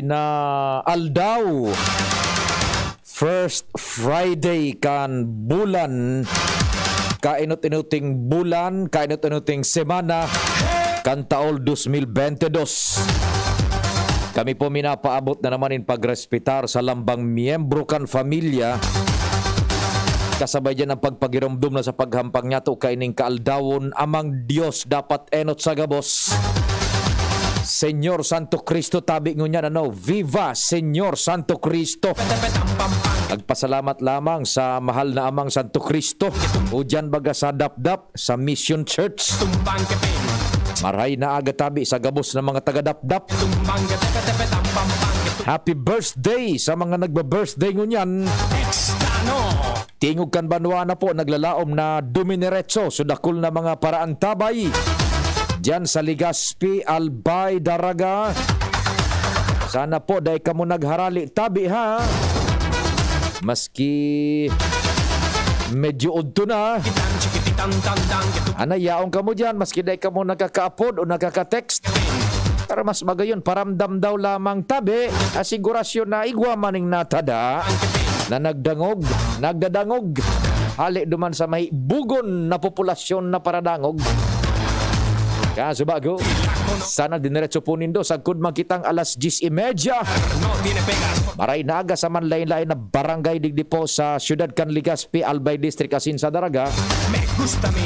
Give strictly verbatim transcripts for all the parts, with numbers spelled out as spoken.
na aldaw. First Friday kan bulan, kainot-inoting bulan, kainot-inoting semana kan taon dos mil bente dos. Kami po minapaabot na naman in pagrespetar sa lambang miyembro kan familia. Kasabay diyan ang pagpagiromdom na sa paghampang niya to kaining kaaldawon, Amang Dios dapat enot sa gabos. Señor Santo Cristo, tabi ngunyan, ano, Viva Señor Santo Cristo! Nagpasalamat lamang sa mahal na Amang Santo Cristo. O dyan baga sa Dapdap, sa Mission Church. Maray na aga tabi sa gabos ng mga taga-Dapdap. Happy birthday sa mga nagba-birthday ngunyan. Tingog kan banwa na po, naglalaom na dumineretso sa dakul na mga paraantabay. Diyan sa Legazpi, Albay, Daraga. Sana po, dai kamo nagharali tabi, ha? Maski medyo udto na. Ana, yaon kamo diyan, maski dai kamo nakakaapod o nakaka-text. Pero mas magayon, paramdam daw lamang tabi, asigurasyon na igwa maning natada na nagdangog, nagdadangog. Hali duman sa mahibugon na populasyon na paradangog. Kaso bago, sana diniretso po nindo sagkod man kitang alas diyes y media. Maray na aga sa manlain-lain na barangay digdi po sa siyudad kan Legazpi, Albay District, asin sa Daraga.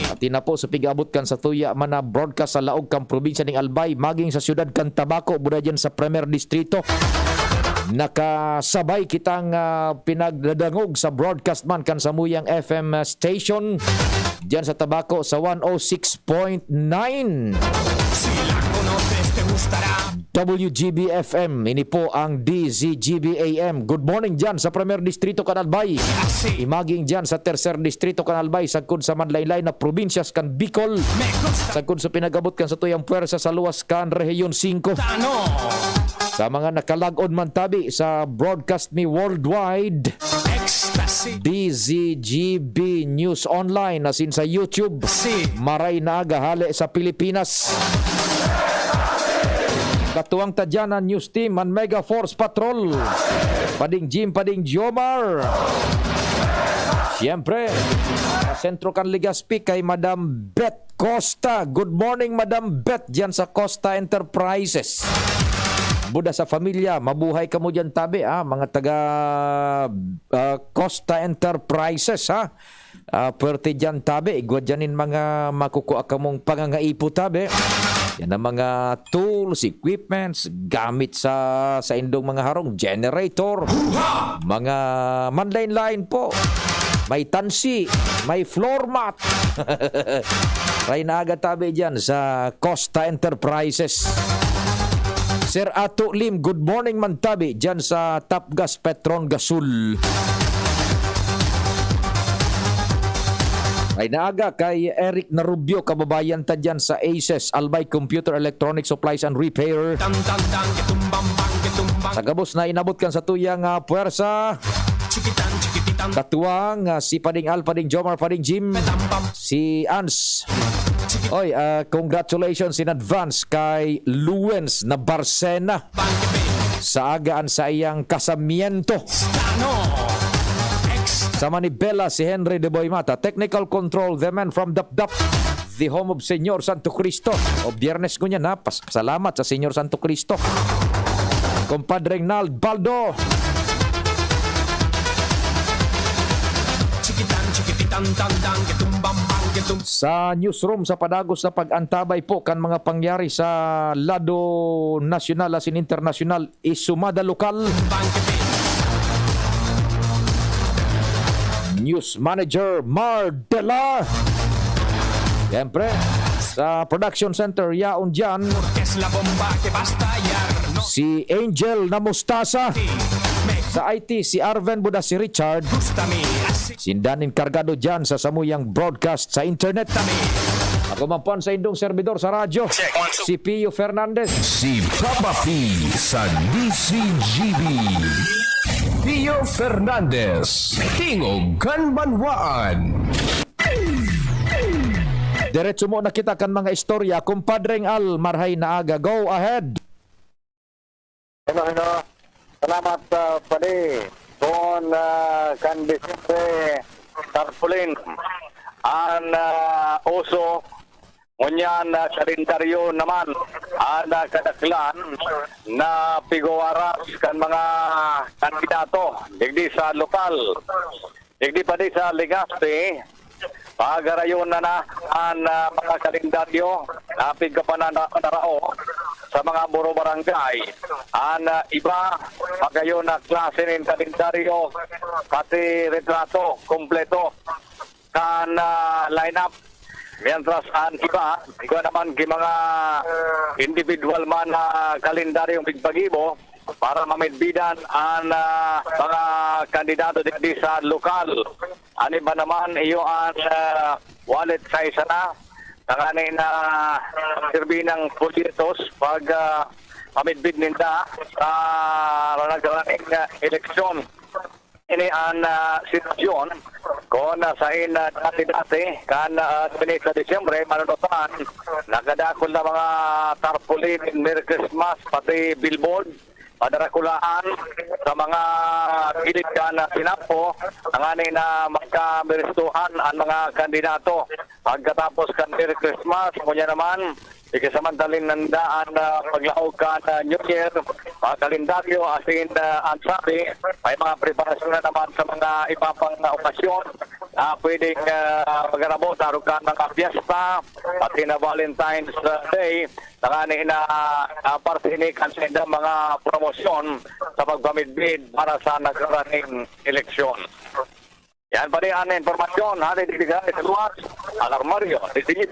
Pati na po sa pig-abot kan sa tuya man na broadcast sa laog kan probinsya ning Albay, maging sa siyudad kan Tabaco, buda dyan sa Primer Distrito. Nakasabay kitang, ah, pinagdadangog sa broadcast man kan samuyang F M station dyan sa Tabaco sa one oh six point nine. Sila ko no, este gustará. W G B F M, ini po ang D Z G B A M. Good morning dyan sa Primer Distrito kan Albay. Imaging dyan sa Tercer Distrito kan Albay, sagkod sa manlain-lain na probinsyas kan Bicol, sagkod sa pinag-abot kan sa tuyang puwersa sa luwas kan Rehiyon singko. Sa mga nakalag-on man tabi sa broadcast mi worldwide, D Z G B News Online, asin sa YouTube. Maray na aga hale sa Pilipinas. Katuwang ta dyan an news team, an Mega Force Patrol. Pading Jim, Pading Jomar. Siyempre, sa sentro kan Legazpi kay Madam Beth Costa. Good morning, Madam Beth, dyan sa Costa Enterprises. Buda sa familia, mabuhay kamo dyan tabi, ah, mga taga, ah, Costa Enterprises, ha? Ah, pwerte dyan tabi, igwa dyan in mga makukua kamong pangangaipo tabi. Yan ang mga tools, equipments, gamit sa saindong mga harong, generator, mga manlain-lain po. May tansi, may floor mat. Maray na aga tabi dyan sa Costa Enterprises. Sir Ato Lim, good morning man tabi dyan sa Tapgas Petron Gasol. Maray na aga kay Eric Narubio, kababayan ta dyan sa Aces, Albay Computer Electronic Supplies and Repair. Sa gabos na inabot kan sa tuyang, ah, puwersa. Katuwang, ah, si Pading Al, Pading Jomar, Pading Jim, si Ans. Oy, ah, congratulations in advance kay Luwens na Barcena sa aga an saiyang kasamiento. Sa Manibela, si Henry de Boy Mata, technical control, the man from Dapdap, the home of Señor Santo Cristo. O Biyernes ngunyan, ha, pas-, salamat sa Señor Santo Cristo. Compadre Nald Baldo. Sa newsroom sa padagos na pag-antabay po kan mga pangyari sa lado nasyonal asin internasyonal, isumada lokal. News Manager Mar Dela. Siyempre, sa production center, yaon dyan. Si Angel na Mustasa. Sa I T, si Arven Buda, si Richard. Sinda nin kargado dyan sa samuyang broadcast sa internet. Ako man po an saindong servidor sa radyo, si Pio Fernandez. Si Papa P sa D Z G B. Pio Fernandez, Tingog kan Banwaan. Diretso mo na kita kan mga istorya, Kumpadreng Al, marhay na aga. Go ahead! Hello, hello. Salamat, ah, padi. Kun, ah, kan Disyembre, tarpaulin an, ah, uso, ngunyan, ah, kalendaryo naman an, ah, kadaklan na pigwawaras kan mga kandidato digdi sa lokal. Digdi padi sa Legazpi, pagarayon na na an, ah, mga kalendaryo na pigkapanarao sa mga buro barangay. An, ah, iba, magayon na klase nin kalendaryo, pati retrato, kompleto kan, ah, lineup. Mientras an iba, igwa naman ki mga individual man na kalendaryong pigpagibo para mamidbidan an, ah, mga kandidato digdi sa lokal. An iba naman, iyo an, ah, wallet sa isa na. Tangani na sirbi ng polyetos pag, ah, pamidbid ninda sa nagdaraning, ah, eleksyon. Ini an, ah, sitwasyon kun, ah, sain, ah, dati-dati kan, ah, kani sa Disyembre, manunutan, nakadakol na mga tarpaulin, Merry Christmas, pati billboard, padarakulaan sa mga gilid kan, ah, Sinapo, tangani na magkameristuhan an mga kandidato. Pagkatapos kan Merry Christmas, ngunyan naman, ikasamantali nanda an, ah, paglaog kan, ah, New Year, mga kalendaryo, asin, ah, an sabi, may mga preparasyon na naman sa mga iba pang, ah, okasyon na pwedeng, ah, mag-arabot, arog kan mga piyesta, pati na Valentine's, ah, Day, tangani na, ah, parte ini kan saindang mga promosyon sa pagpamidbid para sa nagraraning eleksyon. Yan padi an impormasyon hali digdi sa luwas, Alarmario, digdi.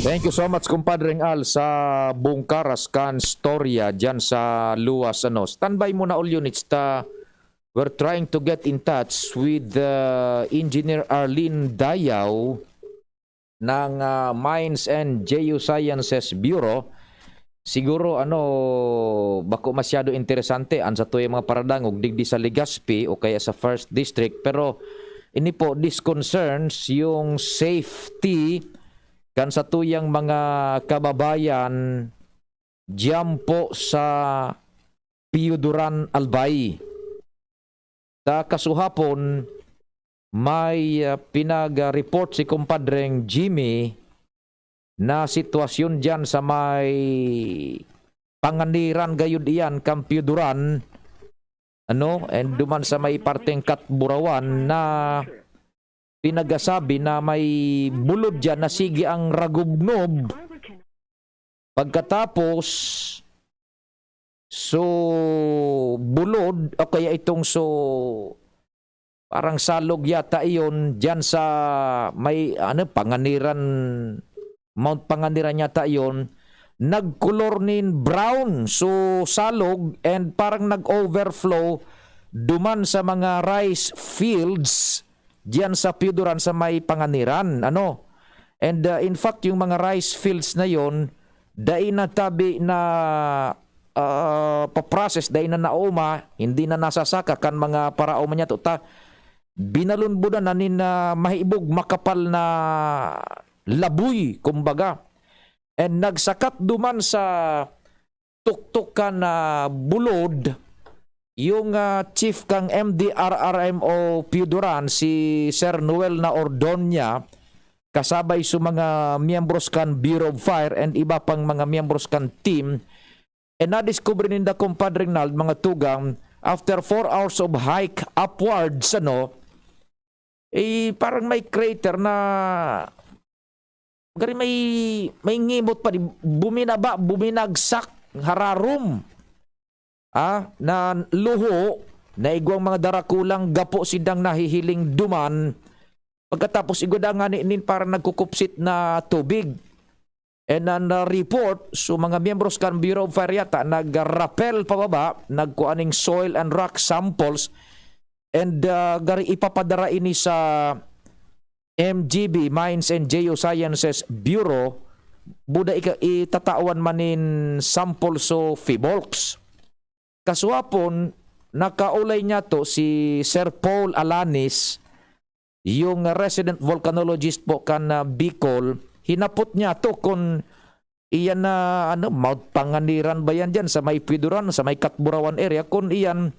Thank you so much, Kumpadreng Al, sa bungkaras kan storya diyan sa luwas, ano. Standby muna, all units, ta we're trying to get in touch with, uh, Engineer Arlene Dayaw ng, ah, Mines and Geosciences Bureau. Siguro, ano, bako masyado interesante an satuyang mga paradangog digdi sa Legazpi o kaya sa First District, pero ini po, this concerns yung safety kan satuyang mga kababayan diyan po sa Piyuduran, Albay. Sa kasuhapon, may, ah, pinag-report si Kumpadreng Jimmy na sitwasyon diyan sa may Panganiran gayud iyan, kan Piyuduran, ano, and duman sa may parteng Katburawan na pinagasabi na may bulod diyan na sige ang ragubnob. Pagkatapos, so, bulod o kaya itong so, parang salog yata iyon diyan sa may, ano, Panganiran, Mount Panganiran yata iyon, nagkulor nin brown. So, salog and parang nag-overflow duman sa mga rice fields diyan sa Piyuduran sa may Panganiran, ano. And, uh, in fact, yung mga rice fields na yon, dai na tabi na, ah, pa-process, dai na naoma, hindi na nasasaka kan mga paraoma niya to, ta binalunbudan na nin, ah, mahibog, makapal na laboy, kumbaga. And nagsakat duman sa tuktok kan, ah, bulod, yung, ah, chief kan M D R R M O Piyuduran, si Sir Noel na Ordonia, kasabay sa mga miyembros kan Bureau of Fire and iba pang mga miyembros kan team, eh, nadiskubre ninda, Kumpadre Rinald, mga tugang, after four hours of hike upwards, ano, eh, parang may crater na, gari may, may ngimot pa, di, buminaba, buminagsak, hararom. Ah, na luho, na igwang mga darakulang gapo sidang nahihiling duman. Pagkatapos, igwa da ngani nin parang nagkukupsit na tubig. And an, uh, report, so mga miyembros kan Bureau of Fire yata, nag-rappel pababa, nagkuha ning soil and rock samples, and, uh, gari ipapadara ini sa M G B, Mines and Geosciences Bureau, buda ika-, itatawan man nin sample so PHIVOLCS. Kasuhapon, nakaulay niya to si Sir Paul Alanis, yung resident volcanologist po kan, ah, Bicol, hinapot niya to kung iyan na, ano, Mount Panganiran ba yan dyan sa may Piduran, sa may Catburawan area, kung iyan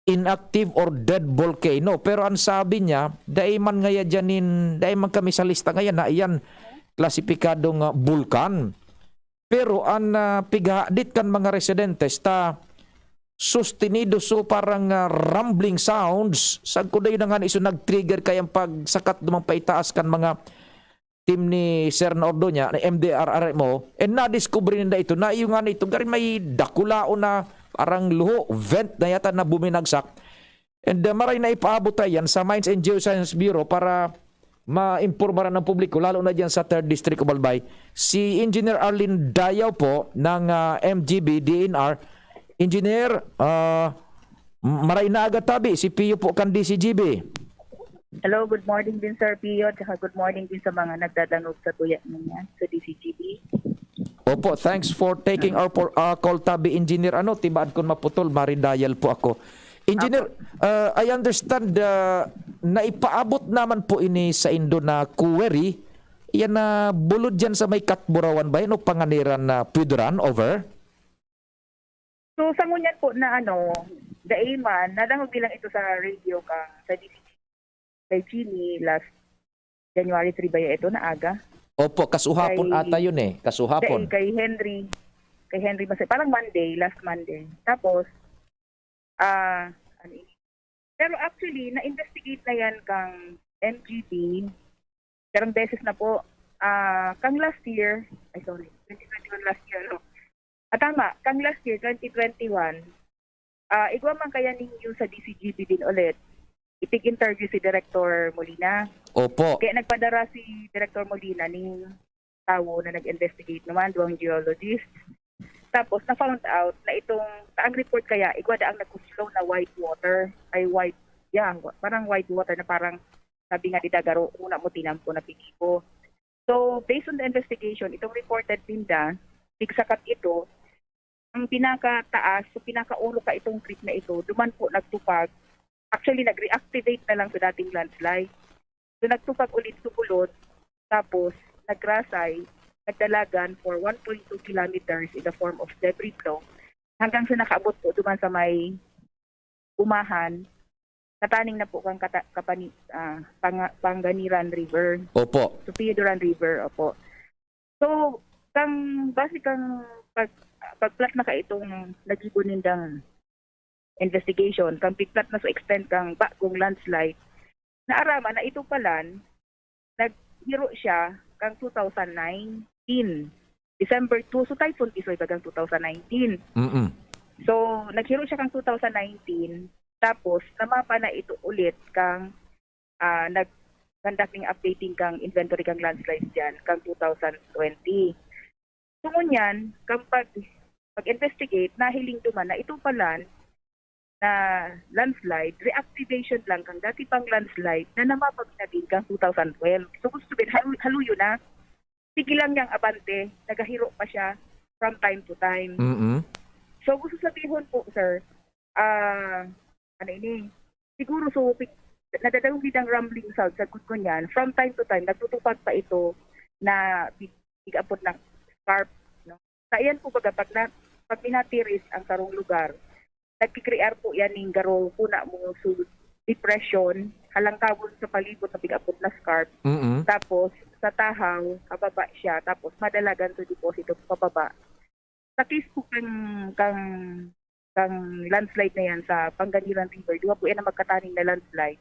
inactive or dead volcano. Pero ang sabi niya, dai man ngaya dyan in, dai man kami sa lista ngayon na iyan klasipikadong, ah, bulkan. Pero ang, ah, pighahadit kan mga residentes ta sustenido so parang, ah, rumbling sounds, sagkod na yun na nga iso nag-trigger kayang pagsakat dumang paitaas kan mga team ni Sir Nordo niya, ni M D R R M O, and nadiskubre ninda ito, na iyo nga na ito, gari may dakulaon na parang luho, vent na yata na buminagsak. And, uh, maray na ipaabot tayo yan sa Mines and Geoscience Bureau para maimpormaran ng publiko, lalo na dyan sa third District of Albay. Si Engineer Arlene Dayaw po ng, uh, M G B D N R. Engineer, uh, maray na aga tabi, si Pio po kan D C G B. Hello, good morning din, Sir Pio, at saka good morning din sa mga nagdadangog sa tuya niya sa D C G B. Opo, thanks for taking our, por- uh, call, tabi, Engineer. Ano, tibaad kun maputol, maridayal po ako. Engineer, uh, I understand, uh, na ipaabot naman po ini sa indo na query. Yan na bulod dyan sa may Katburawan ba yan o Panganiran na Pwedran? Over? So, sa ngunyan po na ano, dai man, nadangog bilang ito sa radio ka, sa D C G B kay Jimmy last January three ba ya ito na aga? Opo, kasuhapon Kay- ata yun eh. Kasuhapon. Dai, kay Henry. Kay Henry Mas, parang Monday, last Monday. Tapos, ah, ano ini? Pero actually, na-investigate na yan kang M G B. Karang beses na po, ah, kang last year, ay sorry, twenty twenty-one last year, no? Ah, tama, kang last year, twenty twenty-one, ah, igwa man kaya ninyo sa D C G B din ulit, ipig-interview si Director Molina. Opo. Kaya nagpadara si Director Molina ning tawo na nag-investigate naman, duwang geologist. Tapos, na-found out na itong, ang report kaya, igwa da ang nag-flow na white water, ay white, yeah, wa- parang white water na parang, sabi nga di dagaro, una mo tinampo na pinigo. So, based on the investigation, itong reported ninda, pigsakat ito, ang pinakataas, so pinakaurok ka itong creek na ito, duman po nagtupag, actually nag-reactivate na lang sa dating landslide. So nagtupag ulit sa bulod, tapos nagrasay, nagdalagan for one point two kilometers in the form of debris flow, hanggang sa nakaabot po duman sa may umahan, kataning na po kang kata, kapani, ah, Panga- Panganiran River. Opo. So, Pioduran River, opo. So, kang, base kang pag, pagplat na ka itong nagibo nindang investigation, kang pigplat na sa extent kang bagong landslide, naaraman na ito palan, naghiro siya kang two thousand nineteen, December two, so Typhoon Tisoy bagang two thousand nineteen. Mm-mm. So, naghiro siya kang two thousand nineteen, tapos namapa na ito ulit kang, ah, nag-conducting updating kang inventory kang landslides dyan kang two thousand twenty. So, ngunyan, kang pag, pag-investigate, nahiling duman na ito palan na landslide, reactivation lang kang dati pang landslide na namapa na din kang two thousand twelve. So, gusto sabihin, halu- haluyo na. Sige lang niyang abante, nagahiro pa siya from time to time. Mm-mm. So, gusto sabihon po, sir, ah, ano ini, siguro so, pig- nadadangog din ang rumbling sound sa gud ko niyan. From time to time, nagtutupag pa ito na pig- pig-apod na scarp, no? Sa iyan po, baga, pag, na, pag minatiris ang sarong lugar, nagkikrear po yan ng garo, kuna mo, so, depression, halangkawon sa palibot na pig-apod na scarp. Mm-mm. Tapos, sa tahaw, pababa siya. Tapos, madalagan to deposito pababa. Sa case po kang, kang, kang landslide na yan sa Panganiran River, duwa po yan ang magkataning na landslide.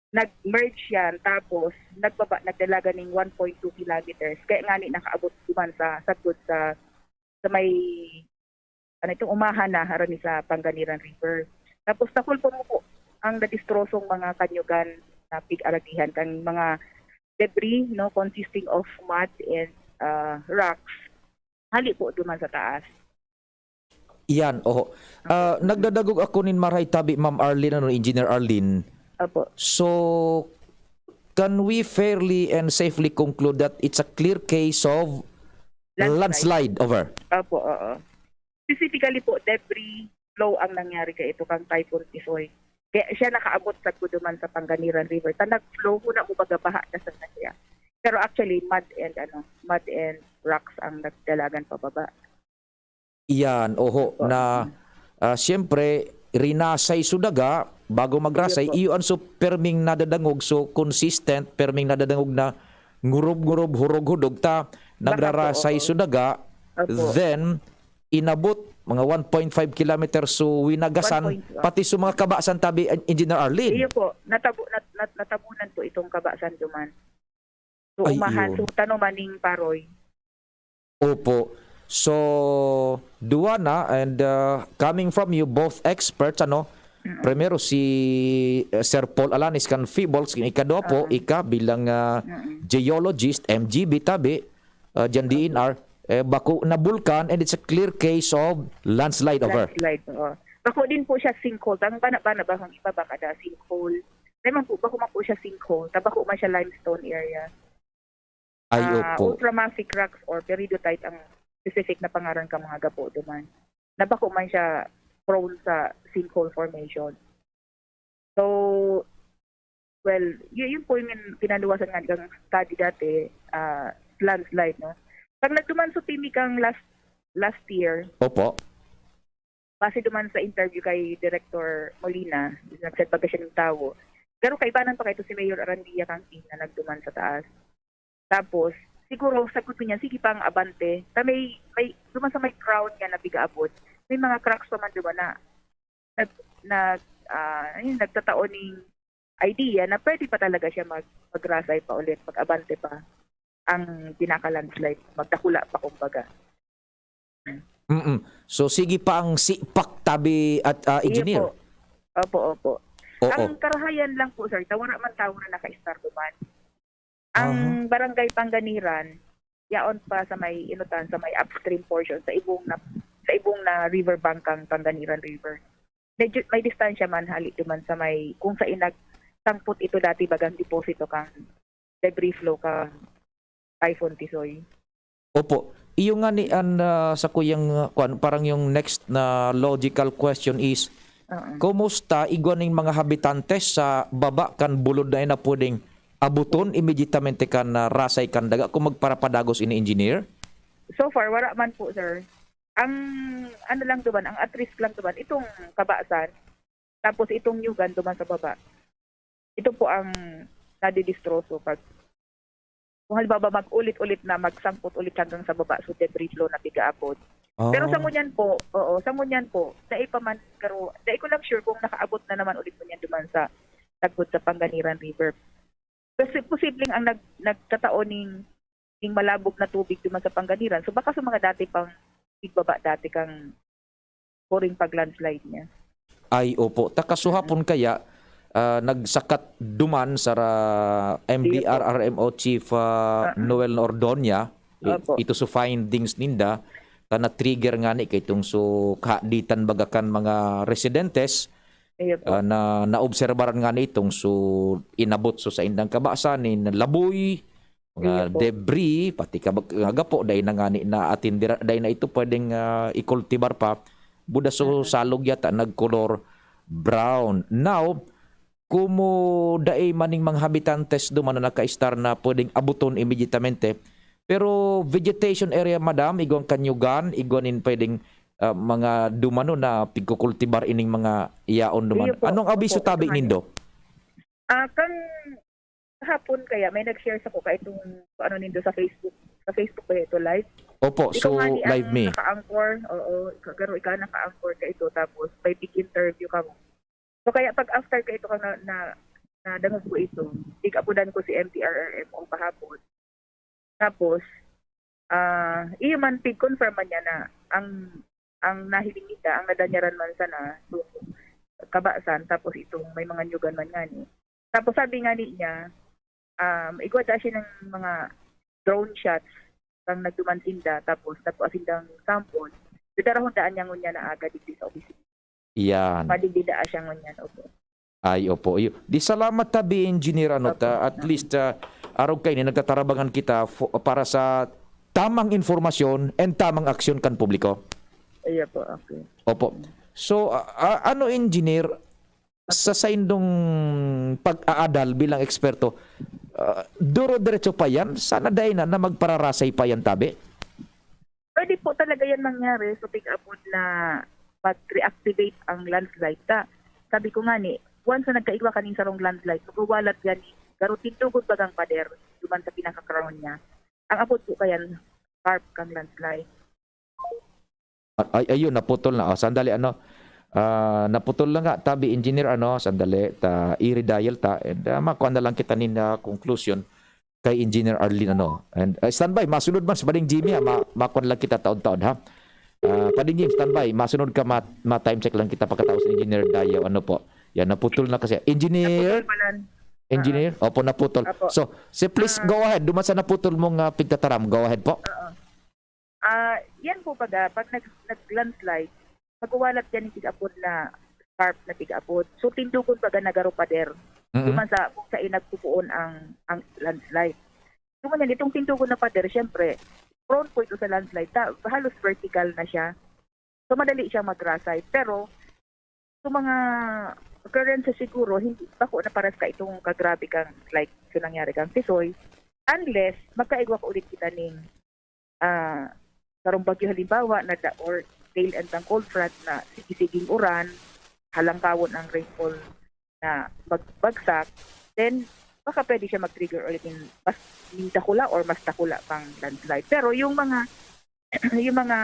Nag-merge yan, tapos nagbaba, nagdalagan ng one point two kilometers. Kaya nga ni nakaabot duman sa, sa, sa, sa may, ano itong umahan na harani sa Panganiran River. Tapos, nakulpo mo po ang nadistrosong mga kanyugan na pig-aragihan, kang mga debris, no, consisting of mud and, ah, rocks. Hali po duman sa taas. Yan, oho. Ah, nagdadagog ako nin marahay tabi, Ma'am Arlene, ano, Engineer Arlene. Opo. So, can we fairly and safely conclude that it's a clear case of Landslide. Landslide? Over. Opo, oo. Specifically po, debris flow ang nangyari kay ito kang Typhoon Tisoy. Kaya siya nakaabot sa Guduman sa Panganiran River. Ta nag-flow, huna mo baga baha na sa siya. Pero actually, mud and, ano, mud and rocks ang nagdalagan pababa. Iyan, oho, Opo. na, ah, siyempre, rinasay so daga, bago magrasay, Opo. iyo an so perming nadadangog, so consistent, perming nadadangog na ngurob-ngurob, hurog-hudog, ta nagrarasay opo. so daga, Opo. then, inabot mga one point five kilometers so winagasan, One point, ah. pati so mga kabasan tabi, Engineer Arlene. Iyo po, natabu, nat, nat, natabunan po itong kabasan duman. So, Ay, umahan, iyo. So, tanoman ning paroy. Opo. So, duwa na, and, ah, coming from you, both experts, ano, primero si, eh, Sir Paul Alanis kan Feebles, ikadwa po, Ah. ika bilang, ah, Mm-mm. geologist, M G B tabi, ah, dyan D N R, eh, bako na bulkan, and it's a clear case of landslide over. Landslide, oo. Bako din po siya sinkhole. Ang bana-bana ba ang iba ba kada sinkhole? May man po, bako man po siya sinkhole. Ta bako man siya limestone area. Ay, Ah, opo. Ultramafic rocks or peridotite ang specific na pangaran ka mga gapo duman. Na bako man siya prone sa sinkhole formation. So, well, y- yun po yung pinaluwasan nga ng study dati, ah, landslide, no? Pag nagduman sa Timig ang last last year, Opo. base duman sa interview kay Director Molina, nagsabi pa siya ng tawo. Pero kaibanan pa kayo si Mayor Arandia Cangkin na nagduman sa taas. Tapos, siguro, sagot niya, sige pa ang abante. Ta may, may, duman sa may crown niya na pigaabot, may mga cracks pa man duman na, nag, nag, ah, ayun, nagtatao ning idea na pwede pa talaga siya mag, magrasay pa ulit, mag-abante pa ang pinaka-landslide, magdakula pa kumbaga. Mm. So, sige pa ang sipak tabi at, ah, Iyo engineer. po. Opo, opo. Oo. Ang karahayan lang po, sir, ta wala man tawo na naka-istar duman. Ang Aha. barangay Panganiran, yaon pa sa may inutan, sa may upstream portion, sa ibong na, sa ibong na river bank kang Panganiran River. Medyo may distansya man hali duman sa may, kung sa inag, sangpot ito dati bagang deposito kang debris flow kang Typhoon Tisoy. Opo. Iyo nga ni an, ah, sa kuyang, ah, kwan, parang yung next na logical question is, Oo. kumusta igwa ning mga habitantes sa baba kan bulod na ina pwedeng abuton immediatamente kan, ah, rasay kan daga kung magparapadagos ini, engineer? So far, wala man po, sir. Ang ano lang duman, ang at risk lang duman, itong kabasan, tapos itong nyugan duman sa baba. Ito po ang nadidistroso pag, kung halimbawa mag-ulit-ulit na magsangkot ulit hanggang sa baba, so debris flow na pigaabot. Pero Oh. sa ngunyan po, oo, sa ngunyan po, dai pa man, pero dai ko lang sure kung nakaabot na naman ulit ngunyan duman sa tagod sa Panganiran River. Kasi posibleng ang nag, nagtatao ning, ning malabog na tubig duman sa Panganiran. So baka sa mga dati pang pigbaba dati kang puring pag-landslide niya. Ay, opo. Ta kasuhapon kaya, ah, nagsakat duman sa ra-, M D R R M O Chief, ah, Ah, ah. Noel Ordonia, i-, Opo. ito so findings ninda, ta na-trigger nga ni kay itong so kahaditan baga kan mga residentes, Iyo po. ah, na naobserbaran nga ni itong so inabot so sa indang kabasan nin laboy, mga Iyo po. debris, pati kabag-, nga gapo, dai na nga ni naatindira, dai na ito pwedeng, ah, ikultibar pa. Buda so Mhm. salog yata, nagkolor brown. Now, kumo dai maning mga habitantes duman na nakaistar na pwedeng abuton immediatamente. Pero vegetation area, madam, igwang kanyugan, igwa nin pwedeng, ah, mga dumano na pigkukultibar ining mga yaon duman. Iyo po. Anong abiso Opo, tabi ito nga nindo? Ah, kan kahapon kaya may nag-share sa ko ka itong ano nindo sa Facebook. Sa Facebook ba ito live? Opo, Ikaw so nga ni live ang me. Naka-anchor, oo, ikaw, pero ikaw naka-anchor ka ito, tapos may big interview ka mo. So kaya pag after ka ito ka na, na, nadangog ko ito, tig-apudan ko si M T R R M O kahapon. Tapos, ah, iyo man, tig-confirm man niya na ang, ang nahiling nita, ang nadanyaran man sana, so, kabasan, tapos itong may mga nyugan man nga ni. Tapos sabi nga ni niya, um, igwa da siya ng mga drone shots kang nagduman sinda, tapos nagkuha sindang sample. Dadarahon daan niya ngunyan na aga digdi sa opisina. Yan. Madigdi daa siya ngunyan, opo. Ay, opo. Iyo. Di salamat tabi, Engineer, ano, Opo. ta, at least, ah, arog kaini, nagtatarabangan kita fo-, para sa tamang informasyon and tamang aksyon kan publiko. Iya po, okay. Opo. So, ah, ah, ano, Engineer, sa saindong pag-aadal bilang eksperto, ah, duro-diretso pa yan? Sana dai na, na magpararasay pa yan, tabi? Pwede po talaga yan mangyari sa tig-apod na mag-reactivate ang landslide ta. Sabi ko nga ni, once na nagkaigwa kaning sarong landslide, magwawalat yan ni garo tindugon bagang pader duman sa pinaka-crown niya. Ang apod po kayan, scarp kang landslide. Ay, ayun, naputol na. Oh, sandali, ano, ah, naputol na nga, tabi, engineer, ano, sandali, ta, i-redial ta, and ah, makuha na lang kita nin ah, conclusion kay Engineer Arlene, ano. And ah, standby, masunod man sa Bading Jimmy, ha, ma makuha lang kita taon-taon, ha. Ah, Bading Jim, standby, masunod ka, ma, ma-time check lang kita pagkatapos ni Engineer Dayaw, ano po. Yan, naputol na kasi. Engineer? Palan. Engineer? Opo, naputol. Opo. So, so please go ahead. Duman sa naputol mong ah, pigtataram, go ahead po. Ah, yan po baga, pag nag, nag-landslide, magwawalat yan yung tig-apod na scarp na tig-apod. So, tindugon baga na garo pader. Mm-mm. Duman sa kung saan nagpupuon ang, ang landslide. Duman yan, itong tindugon na pader, syempre, prone po ito sa landslide. Ta, halos vertical na siya. So, madali siyang magrasay. Pero, sa mga occurrences siguro, hindi, bako na pares ka itong kagrabe kang, like, sa nangyari kang Tisoy. Unless, magkaigwa ka ulit kita ning ah, sarong bagyo halimbawa na da, or tail end ng cold front na sige-siging uran, halangkawon ang rainfall na magbagsak, then baka pwede siya mag-trigger ulit ng mas ning dakula or mas dakula pang landslide. Pero yung mga yung mga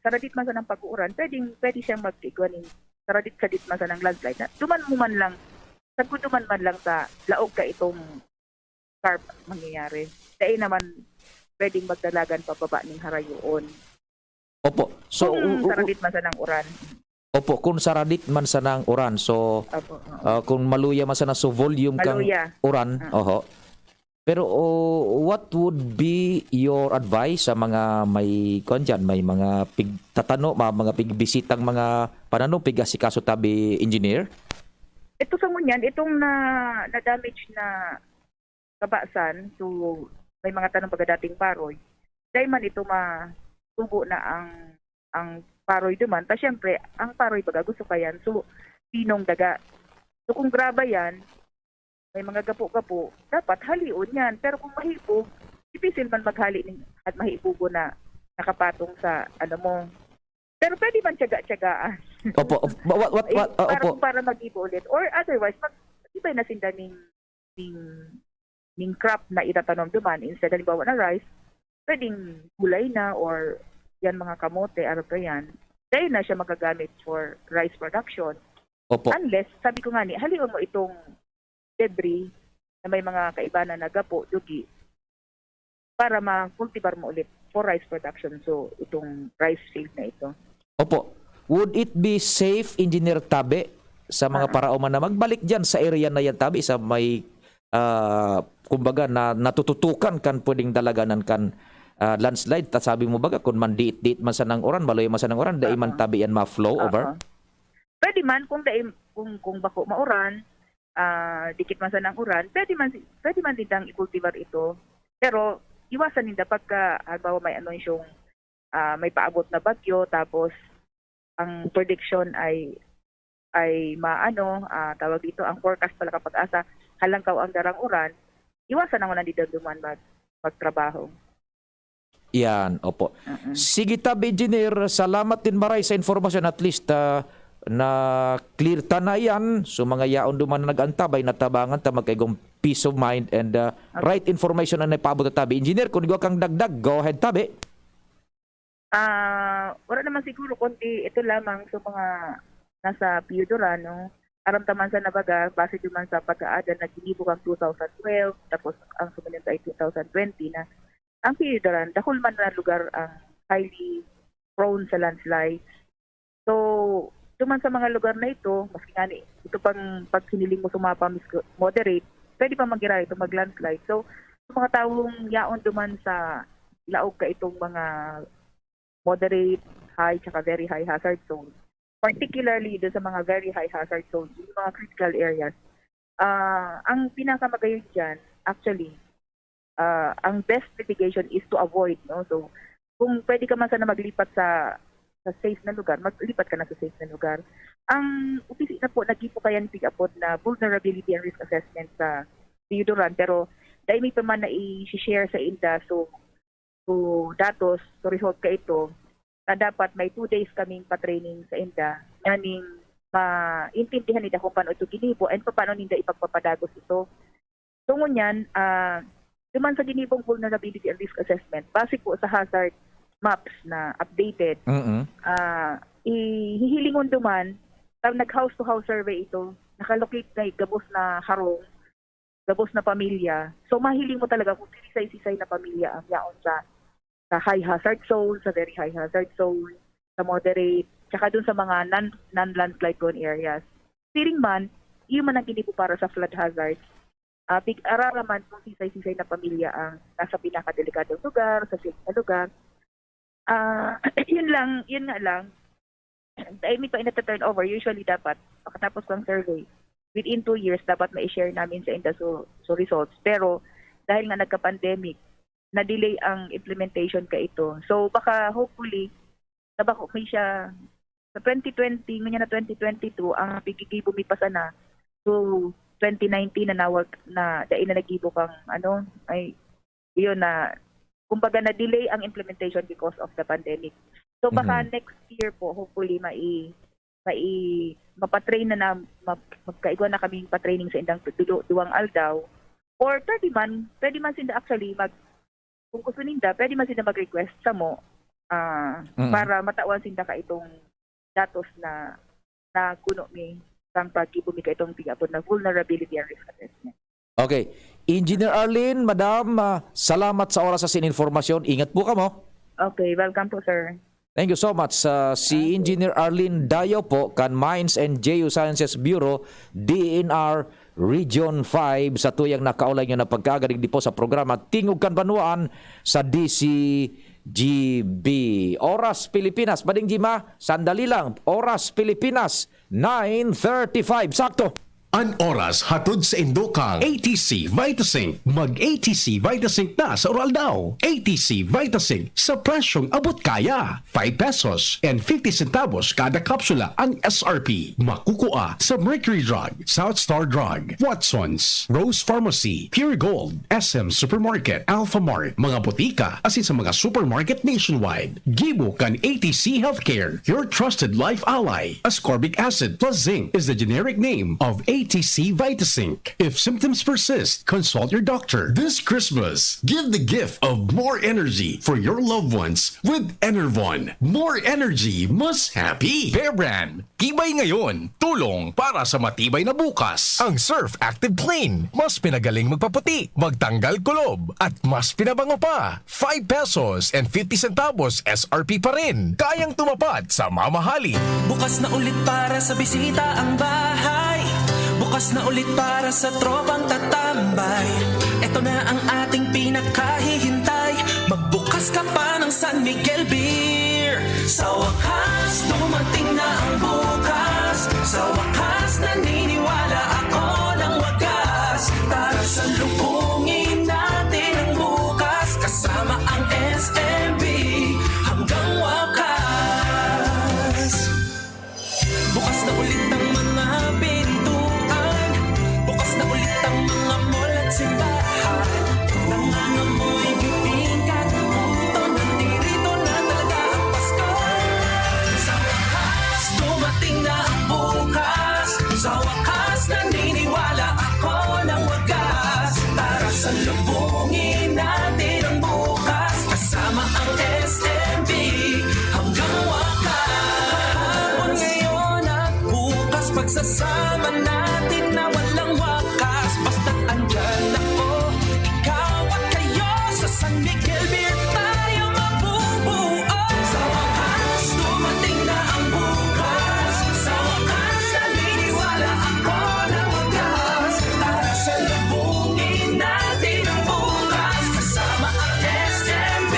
saradit man sa ng pag-uuran, pwedeng pwede siyang mag-igwa ning saradit-sadit man sa ng landslide na duman mo man lang, sagkod duman man lang sa laog ka itong scarp mangyayari. Dai naman pwedeng magdalagan pababa ning harayoon. Opo. So, Kung u- u- saradit man sa ng uran. Opo, kung saradit man sana ang uran. So, Opo. Oo. ah, kung maluya man sana so volume kang Maluya. uran, Ah. Oho. Pero oh, what would be your advice sa mga may, kuwan dyan, may mga pigtatano, mga, mga pigbisitang mga pananom, pigasikaso tabi, engineer? Ito sa ngunyan, itong na, na-damage na kabasan, so may mga tanong baga dating paroy, dai man ito matubo na ang ang paroy duman. Ta syempre, ang paroy baga gusto kayan, so pinong daga. So kung graba yan, may mga gapo-gapo, dapat halion yan. Pero kung mahibog, dipisil man maghali ning, at mahibogon na nakapatong sa ano mo. Pero pwede man tiyaga-tiyagaan. Opo, of- what, what, Eh, what, ah, para, opo. Para mag-ibo ulit. Or otherwise, mag, iba na sinda ning, ning, ning crop na itatanom duman. Instead, halimbawa na rice, pwedeng gulay na or yan mga kamote, ano pa yan. Dahil na siya magagamit for rice production. Opo. Unless, sabi ko nga ni, halion mo itong debris na may mga kaibanan na gapo, dugi, para ma-cultivar mo ulit for rice production. So, itong rice field na ito. Opo. Would it be safe, Engineer Tabe, sa mga Ah. paraoma na magbalik dyan sa area na yan, Tabe, sa may, ah, kumbaga, na natututukan kan pwedeng dalaganan kan ah, landslide? Ta sabi mo baga, kung mandiit-diit man sanang uran, maluya man sanang uran, dai man Oo. Tabe yan ma-flow over? Oo. Pwede man kung dai, kung, kung bako mauran, ah, dikit man sanang uran, pwede man si, pwede man nindang i-cultivar ito. Pero iwasan ninda pagka, halimbawa, may anunsyong, ah, may paabot na bagyo, tapos ang prediction ay, ay maano, ah, tawag dito, ang forecast pala kapag asa, halangkaw ang darang uran, iwasan na ngunyan nindang duman mag, magtrabaho. Yan, opo. Mm-mm. Sige, Tabe, Engineer, salamat din maray sa informasyon. At least, ah, na-clear ta na yan. So, mga yaon duman na nag-antabay, natabangan ta, magkaigong peace of mind and ah, Okay. Right information ang naipaabot ta, Tabe. Engineer, kung igwa kang dagdag, go ahead, Tabe. Ah, wala naman siguro kundi ito lamang sa mga nasa Pio Duran, no? Aram ta man sa nabaga, base duman sa pag-aadal na ginibo kang two thousand twelve, tapos ang sumunod ay two thousand twenty na ang Pio Duran, dakul man na lugar ang highly prone sa landslides. So, duman sa mga lugar na ito, maski nga ni, ito pang pag hiniling mo sumapa, mis-, moderate, pwede pa mangyari ito mag-landslide. So, sa mga taong yaon duman sa laog ka itong mga moderate, high, tsaka very high hazard zone, particularly doon sa mga very high hazard zones, yung mga critical areas, ah, ang pinakamagayon dyan, actually, ah, ang best mitigation is to avoid, no? So, kung pwede ka man sana maglipat sa sa safe na lugar, maglipat ka na sa safe na lugar. Ang opisina po, naggibo kaya ni tig-apod na vulnerability and risk assessment sa Deodoran, pero dai mi pa man na i-share sa inda. So, so datos, so result ka ito, na dapat may two days kaming pa-training sa inda, nganing maintindihan nila kung paano ito ginibo and paano ninda ipagpapadagos ito. So, ngunyan, ah, duman sa ginibong vulnerability and risk assessment, base po sa hazard maps na updated, Mm. ah, ihihilingon duman, tam nag-house-to-house survey ito, nakalocate na gabos na harong, gabos na pamilya. So, mahiling mo talaga kung sisay-sisay na pamilya ang yaon sa, sa high hazard zone, sa very high hazard zone, sa moderate, tsaka dun sa mga non, non-landslide prone areas. Siring man, iyo man ang ginibo para sa flood hazard. Ah, pig-araman kung sisay-sisay na pamilya ang nasa pinakadelikadong lugar, sa safe na lugar. Ah, yun lang, yun nga lang. Dahil may pa turnover, usually dapat, pagkatapos ng survey, within two years, dapat ma-share namin sa inda so, so results. Pero, dahil nga nagka-pandemic, na-delay ang implementation ka ito. So, baka hopefully, nabako may siya, sa twenty twenty, ngunyan na twenty twenty-two, ang pigigibo mi pa sana. So, twenty nineteen na nawag, na dai na nagibo kang, ano, ay, yun na, kumbaga na-delay ang implementation because of the pandemic. So, baka Mhm. next year po, hopefully, mai, mai, mapatrain na na, mag, magkaigwa na kaming patraining sa indang dulo, duwang aldaw. Or pwede man, pwede man sinda actually mag, kung gusto ninda, pwede man sinda mag-request sa mo, ah, Mm. para matawan sinda ka itong datos na, na kuno mi, kang paggibo mi ka itong tig-apod na vulnerability and risk assessment. Okay. Engineer Arlene, Madam, ah, salamat sa oras sa sin informasyon. Ingat po kamo. Okay, welcome po, sir. Thank you so much. Ah, si Engineer Arlene Dayo po, kan Mines and Geosciences Bureau, D E N R Region five, sa tuyang nakaulay niyo na pagkagaling di po sa programa Tingog kan Banwaan sa D C G B. Oras Pilipinas, Bading Jima, sandali lang. Oras Pilipinas, nine thirty-five. Sakto. An oras hatod sa indokang A T C Vitazinc. Mag A T C Vitazinc na sa Uraldaw. A T C Vitazinc sa presyong abot kaya. Five pesos and fifty centavos kada kapsula ang S R P. Makukua sa Mercury Drug, South Star Drug, Watson's, Rose Pharmacy, Pure Gold, S M Supermarket, Alphamart, mga botika, asin sa mga supermarket nationwide. Gibo kan A T C Healthcare, your trusted life ally. Ascorbic acid plus zinc is the generic name of A T C Vitazinc. If symptoms persist, consult your doctor. This Christmas, give the gift of more energy for your loved ones with Enervon. More energy, mas happy. Bear Brand, tibay ngayon, tulong para sa matibay na bukas. Ang Surf Active Clean, mas pinagaling magpaputi, magtanggal kulob, at mas pinabango pa. Five pesos and fifty centavos S R P pa rin. Kayang tumupad sa mamahalin. Bukas na ulit para sa bisita ang bahay. Bukas na ulit para sa tropang tatambay. Ito na ang ating pinakahihintay. Magbukas ka pa ng San Miguel Beer. Sa wakas, dumating na ang bukas. Sa wakas, naniniwala ako ng wagas. Tara, salubungin natin ang bukas. Kasama ang S M B hanggang wakas. Bukas na ulit ang mga pintuan. Bukas na ulit ang mga mall at simbahan. Nangangamoy bibingka at puto. Nandito na talaga ang Pasko. Sa wakas, dumating na ang bukas. Sa wakas, naniniwala ako ng wagas. Tara, salubungin natin ang bukas. Kasama ang S M B hanggang wakas. Ngayon at bukas, pagsasama natin na walang wakas. Basta't andyan ako, ikaw at kayo, sa San Miguel Beer tayo mabubuo. Sa wakas, dumating na ang bukas. Sa wakas, naniniwala ako na wakas. Tara, salubungin natin ang bukas. Kasama ang S M B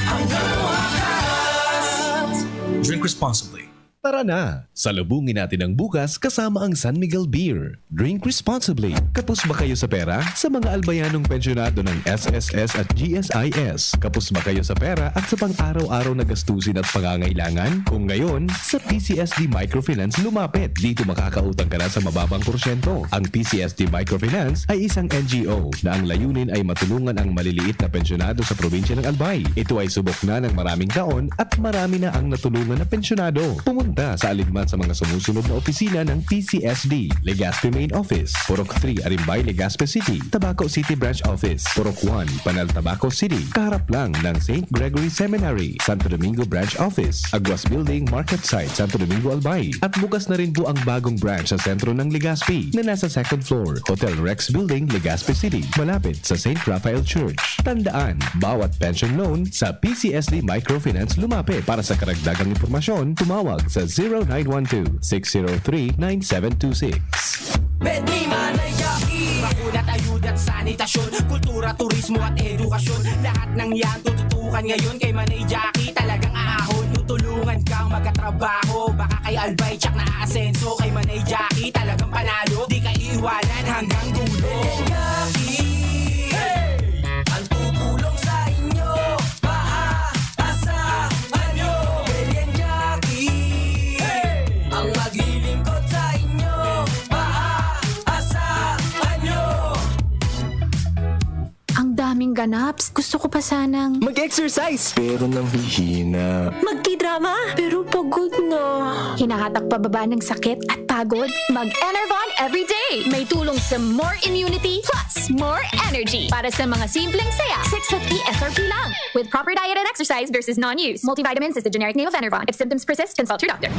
hanggang wakas. Drink responsibly. Tara na! Salubungin natin ang bukas kasama ang San Miguel Beer. Drink responsibly. Kapos ba kayo sa pera? Sa mga albayanong pensyonado ng S S S at G S I S, kapos ba kayo sa pera at sa pang-araw-araw na gastusin at pangangailangan? Kung ngayon, sa P C S D Microfinance lumapit. Dito makakautang ka na sa mababang porsyento. Ang P C S D Microfinance ay isang N G O na ang layunin ay matulungan ang maliliit na pensyonado sa probinsya ng Albay. Ito ay subok na ng maraming taon at marami na ang natulungan na pensyonado. Pumunta sa alinman sa mga sumusunod na opisina ng P C S D: Legazpi Main Office, Purok three, Arimbay, Legazpi City; Tabaco City Branch Office, Purok one, Panal, Tabaco City, kaharap lang ng Saint Gregory Seminary; Santo Domingo Branch Office, Aguas Building, Market Site, Santo Domingo, Albay. At bukas na rin po ang bagong branch sa sentro ng Legazpi, na nasa second floor, Hotel Rex Building, Legazpi City, malapit sa Saint Raphael Church. Tandaan, bawat pension loan, sa P C S D Microfinance lumapit. Para sa karagdagang impormasyon, tumawag sa zero nine one two, six zero three, nine seven two six. Bedni Manay Jackie. Bakuna, ayuda at sanitasyon, kultura, turismo at edukasyon. Lahat ng yan tututukan ngayon kay Manay Jackie. Talagang aahon, tutulungan kang magkatrabaho. Baka kay Albay, tsak na aasenso. Kay Manay Jackie, talagang panalo. Di ka iiwanan hanggang dulo. Manay Jackie. Hey! Ang tutulong sa inyo, maaasahan nyo. Billion Jackie. Hey! Ang maglilingkod sa inyo, maaasahan nyo. Ang daming ganaps. Gusto ko pa sanang Mag-exercise! Pero nanghihina. Magkidrama! Pero pagod na. Hinahatak pababa ng sakit at pagod? Mag-Enervon everyday! May tulong sa more immunity plus more energy. Para sa mga simpleng saya, six fifty S R P lang. With proper diet and exercise versus non-use. Multivitamins is the generic name of Enervon. If symptoms persist, consult your doctor.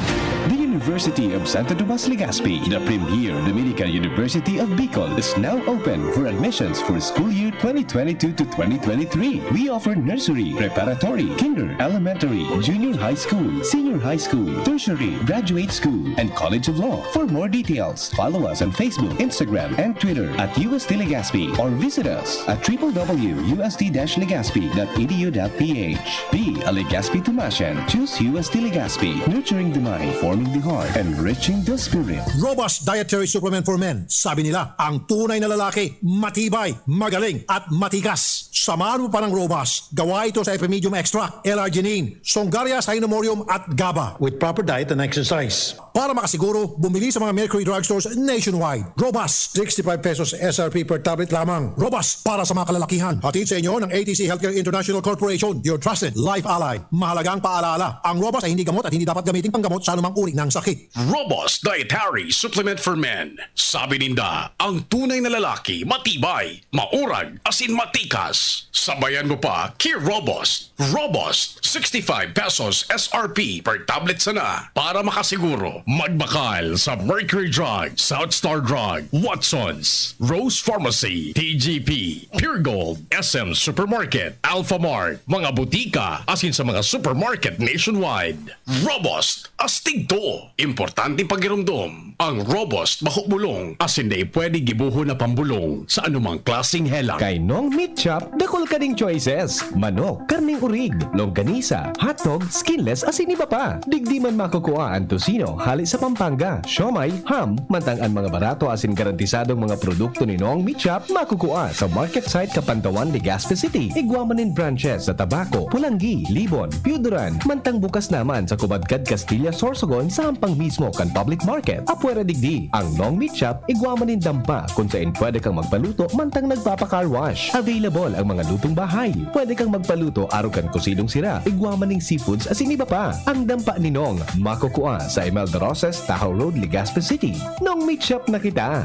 The University of Santo Tomas Legazpi, the premier Dominican University of Bicol, is now open for admissions for school year twenty twenty-two to twenty twenty-three. We offer nursery, preparatory, kinder, elementary, junior high school, senior high school, tertiary, graduate school, and College of Law. For more details, follow us on Facebook, Instagram, and Twitter at U S T Legazpi, or visit us at triple W U S T dash legazpi dot E D U dot P H. Be a Legazpi Tomasian. Choose U S T Legazpi, nurturing the mind, forming the heart, enriching the spirit. Robust Dietary Supplement for Men. Sabi nila, ang tunay na lalaki, matibay, magaling, at matikas. Samahan mo pa ng Robust. Gawa ito sa Epimedium Extract, L-arginine, Songaria, Cynomorium, at GABA. With proper diet and exercise. Para makasiguro, bumili sa mga Mercury Drugstores nationwide. Robust, sixty-five pesos S R P per tablet lamang. Robust para sa mga kalalakihan. Hatid sa inyo ng A T C Healthcare International Corporation, your trusted life ally. Mahalagang paalala, ang Robust ay hindi gamot at hindi dapat gamiting panggamot sa anumang uri ng sakit. Robust Dietary Supplement for Men. Sabi ninda, ang tunay na lalaki, matibay, maurag, asin matikas. Sabayan mo pa, Kir Robust. Robust, sixty-five pesos S R P per tablet sana. Para makasiguro, magbakal sa Mercury Drug, South Star Drug, Watson's, Rose Pharmacy, T G P, Pure Gold, S M Supermarket, Alphamart, mga butika, asin sa mga supermarket nationwide. Robust, astig to. Importanteng pagiromdom. Ang Robust bako bulong, asin dai pwede gibohon na pambulong sa anumang klaseng helang. Kay Nong Meat Shop, dakul ka ning choices. Manok, karneng orig, longganisa, hotdog, skinless, asin iba pa. Digdi man makukua an tocino hale sa Pampanga, siomai, ham, mantang an mga barato asin garantisadong mga produkto ni Nong Meat Shop makukua sa market site Kapantawan, Legazpi City. Igwa man nin branches sa Tabaco, Polangui, Libon, Pioduran, mantang bukas naman sa Cubadcad, Castilla, Sorsogon, sa hampang mismo kan public market. Apwera digdi, ang Nong Meat Shop, igwa man nin dampa kun saen pwede kang magpaluto mantang nagpapa-car wash. Available ang mga lutong bahay. Pwede kang magpaluto arog kan cocidong sira, igwa man nin seafoods asin iba pa. Ang dampa ni Nong makukua sa Imelda Roses, Tahaw Road, Legazpi City. Nong Meat Shop na kita!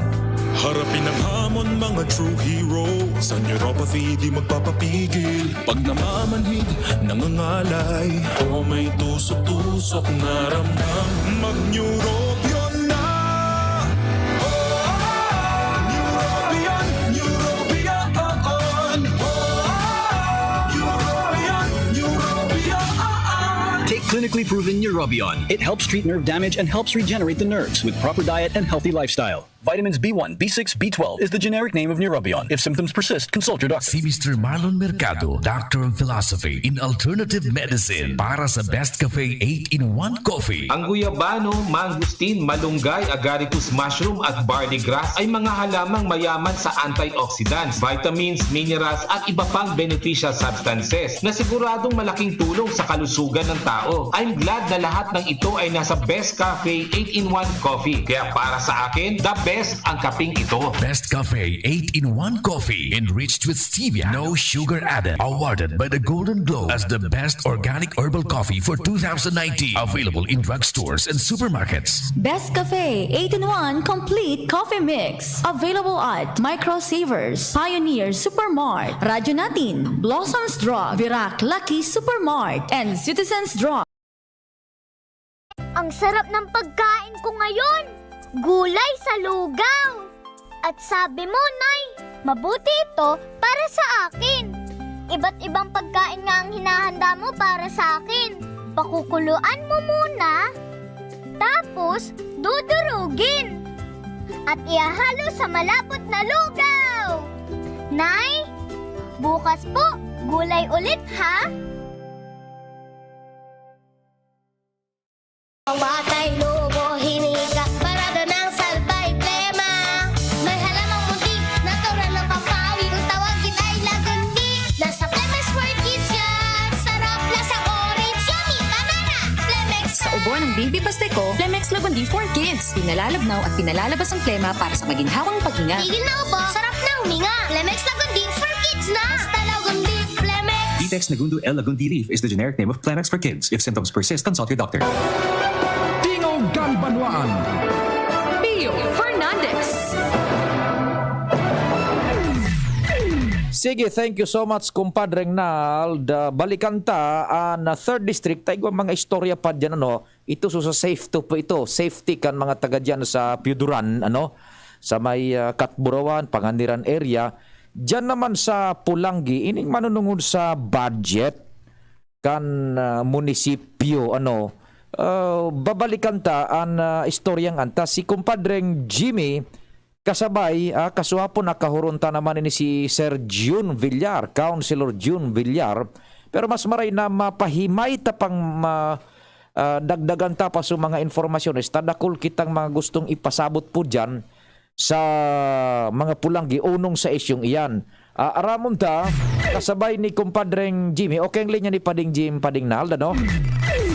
Harapin ang hamon, mga true hero. Sa neuropathy, di magpapapigil. Pag namamanhid, nangangalay, o may tusok-tusok na ramdam, mag-Neurobion na! Neurobion, Neurobion, oo. Neurobion, Neurobion, oo. Take clinically proven Neurobion. It helps treat nerve damage and helps regenerate the nerves with proper diet and healthy lifestyle. Vitamins B one, B six, B twelve is the generic name of Neurobion. If symptoms persist, consult your doctor. Si Mister Marlon Mercado, Doctor of Philosophy in Alternative Medicine, para sa Best Cafe eight-in-one Coffee. Ang guyabano, mangosteen, malunggay, agaricus mushroom at barley grass ay mga halamang mayaman sa antioxidants, vitamins, minerals at iba pang beneficial substances na siguradong malaking tulong sa kalusugan ng tao. I'm glad na lahat ng ito ay nasa Best Cafe eight-in-one Coffee. Kaya para sa akin, the best ang kaping ito. Best Cafe eight-in-one Coffee, enriched with stevia, no sugar added. Awarded by the Golden Globe as the best organic herbal coffee for two thousand nineteen. Available in drugstores and supermarkets. Best Cafe eight-in-one Complete Coffee Mix. Available at Micro Savers, Pioneer Supermart, Radyo Natin, Blossom's Drug, Virac Lucky Supermart, and Citizens Drug. Ang sarap ng pagkain ko ngayon! Gulay sa lugaw! At sabi mo, Nay, mabuti ito para sa akin. Iba't ibang pagkain nga ang hinahanda mo para sa akin. Pakukuluan mo muna, tapos dudurugin. At ihahalo sa malapot na lugaw. Nay, bukas po, gulay ulit ha? Ang batay lobo, hinika, parada ng salbay, plema. May halamang muntik, natural na pampawi. Kung tawagin ay lagundi, nasa Plemex for Kids yan. Sarap, lasang orange, yummy, banana. Plemex. Sa ubo ng Baby Pasteco, Plemex Lagundi for Kids. Pinalalabnaw at pinalalabas ang plema para sa maginhawang paghinga. Tigil na ubo, sarap na huminga. Plemex Lagundi for Kids na. Basta Lagundi, Plemex. Vitex Nagundo L Lagundi Leaf is the generic name of Plemex for Kids. If symptoms persist, consult your doctor. Tingog kan Banwaan. Pio Fernandez. Sige, thank you so much, Kumpadre Nald. Ah, balikan ta an, ah, third district. Ta igwa mga istorya pa diyan, ano? Ito so sa safe to po ito. Safety kan mga taga diyan sa Pioduran, ano? Sa may, ah, Catburawan, Panganiran area. Diyan naman sa Pulangi, ining manunungod sa budget kan, ah, munisipyo, ano? Ah, babalikan ta an, ah, istoryang anta. Si Kumpadreng Jimmy, kasabay, ah, kasuhapon nakahuron ta naman ini si Sir Jun Villar, Councilor Jun Villar. Pero mas maray na mapahimay ta pang ma-, ah, dagdagan ta pa sa mga informasyones. Ta dakul kitang mga gustong ipasabot po diyan sa mga Pulanggi unong sa isyong iyan. Ah, aramon ta, kasabay ni Kumpadreng Jimmy. Okay ang linya ni Pading Jim, Pading Nald, ano?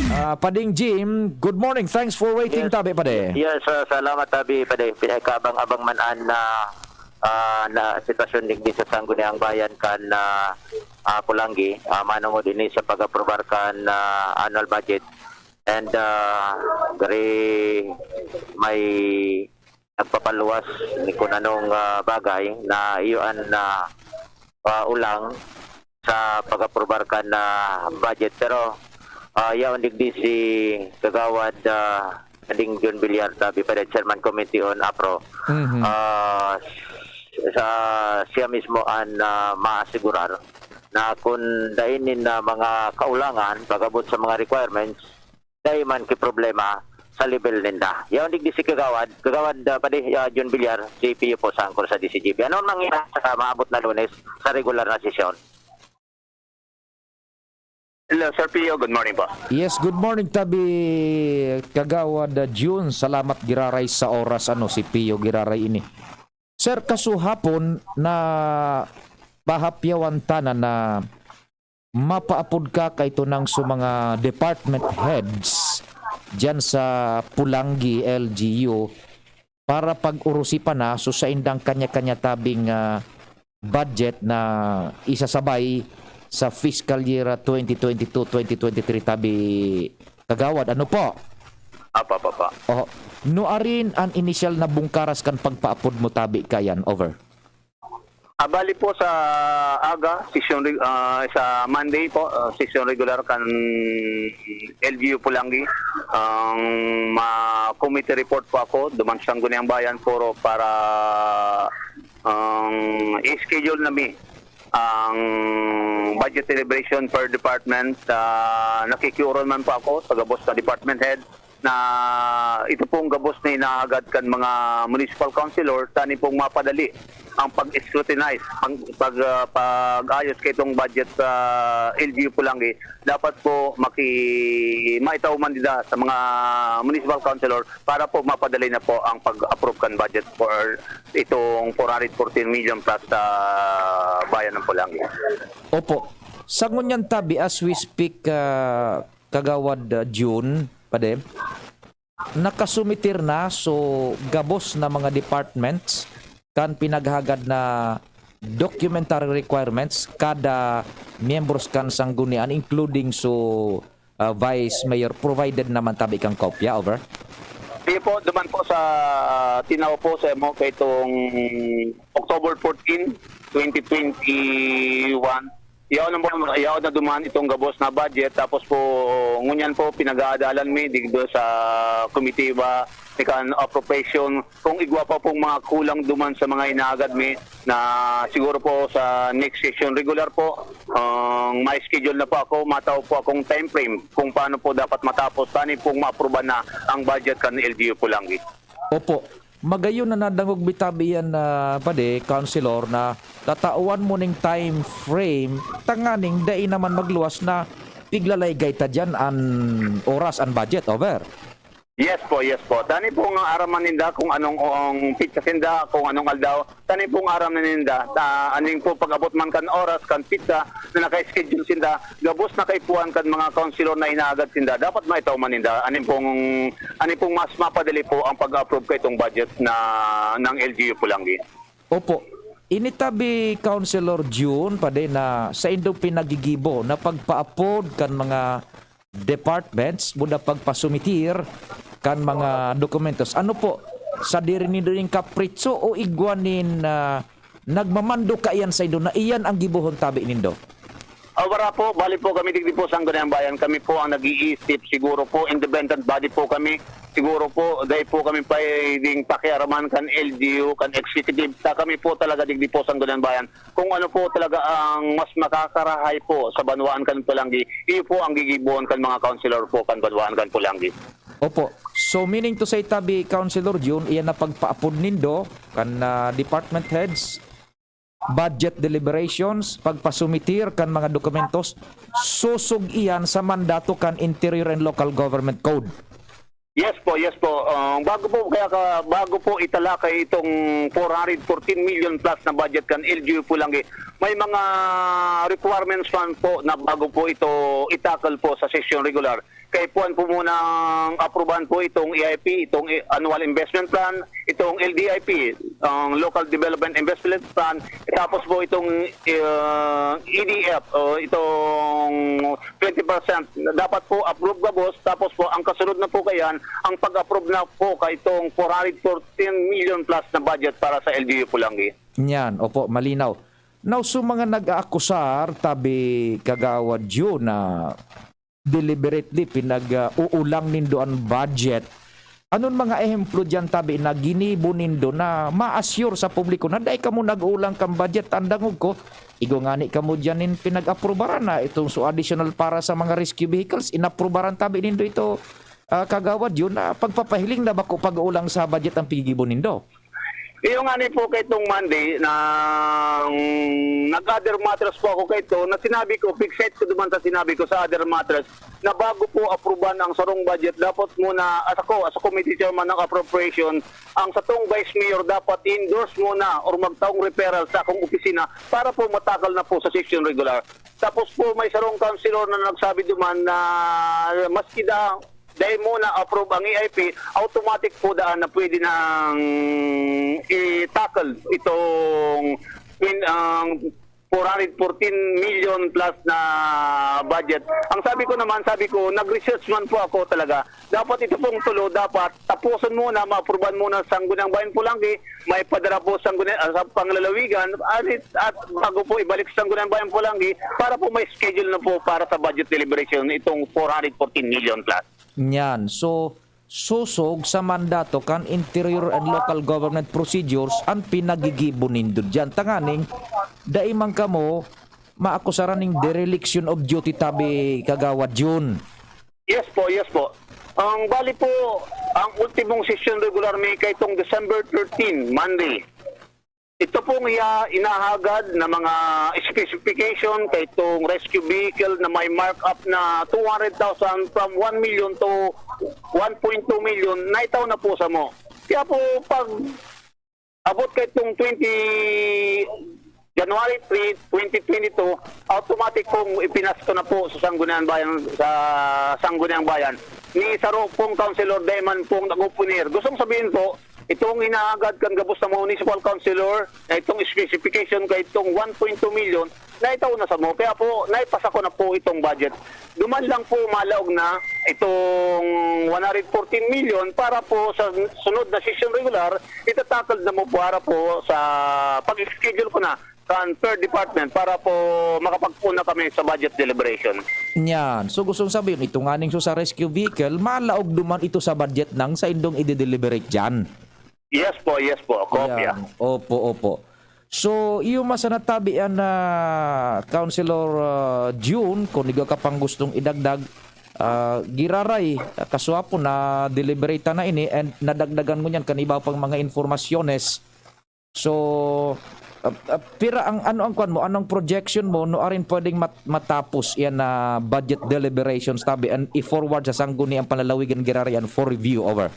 Ah, Pading Jim, good morning. Thanks for waiting, Yes. tabi, pade. Yes, ah, salamat, tabi, pade. Pinakaabang-abang man an, ah, ah, na sitwasyon digdi sa Sangguniang Bayan kan, ah, ah, Pulanggi. Ah, manungod ini sa pag-aprobar kan, ah, annual budget. And, ah, diri may nagpapaluwas ni kun anong, ah, bagay na iyo an, ah, ah, ulang sa pag-aprobar kan, ah, budget. Pero, ah, yaon digdi si Kagawad, ah, Pading Jun Villar, tabi pa rin, Chairman Committee on APRO. Mhm. Ah, sa, siya mismo an, ah, maasigurar na kun dai nin, ah, mga kaulangan pag-abot sa mga requirements, dai man ki problema sa level ninda. Yaon digdi si Kagawad, Kagawad, ah, Padi, ah, Jun Villar, C P U po sa angkor sa D C G B. Ano ang nangyari sa maabot na Lunes sa regular na sesyon? Hello, Sir Pio. Good morning po. Yes, good morning, tabi, Kagawad, ah, Jun. Salamat giraray sa oras, ano, si Pio giraray ini. Sir, kasuhapon na pahapyawan ta na, na mapaapod ka kaitonang sa mga department heads diyan sa Pulangi L G U para pag-urusi pa na so saindang kanya-kanya tabing, ah, budget na isasabay sa fiscal year, ah, twenty twenty-two, twenty twenty-three, tabi, Kagawad. Ano po? Apa, apa, apa. Oh, nuarin an inisyal na bungkaras kan pagpaapod mo, tabi, kayan? Over. Ah, bali po sa aga, sesyon re-, ah, sa Monday po, ah, sesyon regular kan L G U Pulangi. Ang ma-, committee report po ako, duman sa Sangguniang Bayan, puro para, ang i-schedule na mi ang budget deliberation per department. Ah, nakikiuron man po ako sa gabos na department head. na ito pong gabos na hinahagad kan mga municipal councilor, tani pong mapadali ang pag-scrutinize, pag, pag, ah, pag-ayos kaitong budget sa L G U Pulangi, dapat po maki-, maitaw man dida sa mga municipal councilor para po mapadali na po ang pag-approve kan budget for itong four hundred fourteen million plus sa bayan ng Pulangi. Opo. Sa ngunyan tabi, as we speak, ah, Kagawad, ah, June, pade, nakasumitir na so gabos na mga departments kan pinaghagad na documentary requirements kada miyembros kan sanggunian, including so, ah, Vice Mayor, provided naman tabi kang kopya, over? Sige po, duman po sa tinaw po sa mo kay itong October fourteen, twenty twenty-one. Yaon na po, yaon na duman itong gabos na budget. Tapos po, ngunyan po, pinag-aadalan mi digdo sa komitiba ni kan appropriation kung igwa pa pong mga kulang duman sa mga inagad mi na siguro po sa next session regular po, ang may schedule na po ako, mataw po akong time frame kung paano po dapat matapos, tani pong maapruban na ang budget kan L G U Pulangi. Opo. Magayon na nadangog mi tabi yan, ah, pade, Councilor, na tatawan mo ning time frame tanganing dai naman magluwas na piglalaygay ta diyan an oras, an budget, over? Yes po, yes po. Tani pong aram man ninda kung anong, ang pitsa sinda, kung anong aldaw. Tani pong aram na ninda. Ta, aning po pag-abot man kan oras, kan pitsa na naka-schedule sinda, gabos na kaipuhan kan mga councilor na inaagad sinda. Dapat maitaw man ninda. Aning pong, aning pong mas mapadali po ang pag-approve kaitong budget na ng L G U Pulangi. Opo. Ini tabi, Councilor June, pade, na sa indong pinagigibo na pagpa-approve kan mga departments, buda pagpasumitir kan mga dokumentos. Ano po, sadiri nindo nin kapritso o igwa nin, ah, nagmamando kaiyan saindo na iyan ang gibohon tabi nindo? Ah, wala po. Bali po kami digdi po sa Sangguniang Bayan. Kami po ang nag-iisip. Siguro po, independent body po kami. Siguro po, dahil po kami pwedeng pakiaraman kan L G U, kan executive. Ta kami po talaga digdi po sa Sangguniang Bayan. Kung ano po talaga ang mas makakarahay po sa banwaan kan Pulangi, iyo po ang gigibohon kan mga councilor po kan banwaan kan Pulangi. Opo. So, meaning to say, tabi, Councilor June, iyan na pagpaapod nindo kan, ah, department heads, budget deliberations, pagpasumitir kan mga dokumentos, susog iyan sa mandato kan Interior and Local Government Code. Yes po, yes po. Ah, bago po, kaya ka, bago po italakay itong four hundred fourteen million plus na budget kan L G U Pulangi, may mga requirements man po na bago po ito i-tackle po sa session regular. Kaipuhan po munang aprubahan po itong E I P, itong i-, annual investment plan, itong L D I P, ang Local Development Investment Plan, tapos po itong, ah, E D F, o itong twenty percent. Dapat po approve gabos, tapos po ang kasunod na po kayan, ang pag-approve na po ka itong four hundred fourteen million plus na budget para sa L G U Pulangi. Yan, opo, malinaw. Now, so mga nag-aakusar, tabi, Kagawad June, na deliberately pinag-, ah, uulang nindo an budget. Anon mga ehemplo diyan, tabi, na ginibo nindo na ma-assure sa publiko na dai kamo nag-uulang kan budget? An dangog ko, igwa ngani kamo diyan nin pinag-aprubaran na itong so additional para sa mga rescue vehicles, inaprubaran tabi nindo ito, ah, Kagawad June, na pagpapahiling na bako pag-uulang sa budget ang pigibo nindo. Iyo nga ni po kay itong Monday, nang nag-other matters po ako kay ito, na sinabi ko, fixate ko duman sa sinabi ko sa other matters, na bago po apruban ang sarong budget, dapat muna, as ako, as a committee chairman ng appropriation, ang satong vice mayor dapat endorse muna or magtaong referral sa akong opisina para po matakal na po sa session regular. Tapos po, may sarong councilor na nagsabi duman na maski da, dahil muna approve ang E I P, automatic po daan na pwede nang i-tackle itong in, ang four hundred fourteen million plus na budget. Ang sabi ko naman, sabi ko, nag-research man po ako talaga. Dapat ito pong tulo, dapat tapusan muna, maaprubahan muna sa Sangguniang Bayan Pulangi, may padara po sa Sangguniang, ah, sa panglalawigan, at, at bago po ibalik sa Sangguniang Bayan Pulangi para po may schedule na po para sa budget deliberation itong four hundred fourteen million plus. Nyan. So, sosog sa mandato kan Interior and Local Government Procedures an pinagigibo nindo diyan. Tanganing, dai man kamo maakusaran ning dereliction of duty, tabi, Kagawad June. Yes po, yes po. Ang bali po, ang ultimong session regular may kaitong December thirteen, Monday. Ito pong iya-, inahagad na mga specification kaitong rescue vehicle na may markup na two hundred thousand, from one million to one point two million, naitaw na po sa mo. Kaya po, pag abot kaitong twenty, January three, twenty twenty-two, automatic pong ipinasko na po sa Sangguniang Bayan, sa Sangguniang Bayan. Ni saro pong Councilor Dayman pong nag-opener. Gustong sabihin po, itong inaagad kan gabos na municipal councilor, na itong specification kay itong one point two million, naitaw na sa mo. Kaya po, naipasa ko na po itong budget. Duman lang po, malaog na itong one hundred fourteen million para po sa sunod na session regular, itatakal na mo para po sa pag-schedule ko na kan per department para po makapagpuna kami sa budget deliberation. Yan. So, gustong sabihin, ito nga ning sa rescue vehicle, malaog duman ito sa budget ng sa indong i-deliberate dyan. Yes po, yes po. Kopya. Yan. Opo, opo. So, iyo masanatabi yan na Councilor ah, June, kung iga ka pang gustong idagdag, ah, giraray, ah, kaswapo na deliberate na ini and nadagdagan mo niyan kan iba pang mga informasyones. So, ah, ah, pira ang ano ang kwan mo, anong projection mo no arin pwedeng mat- matapos yan na budget deliberations tabi and i-forward sa Sangguniang Panlalawigan Girarayan for review over?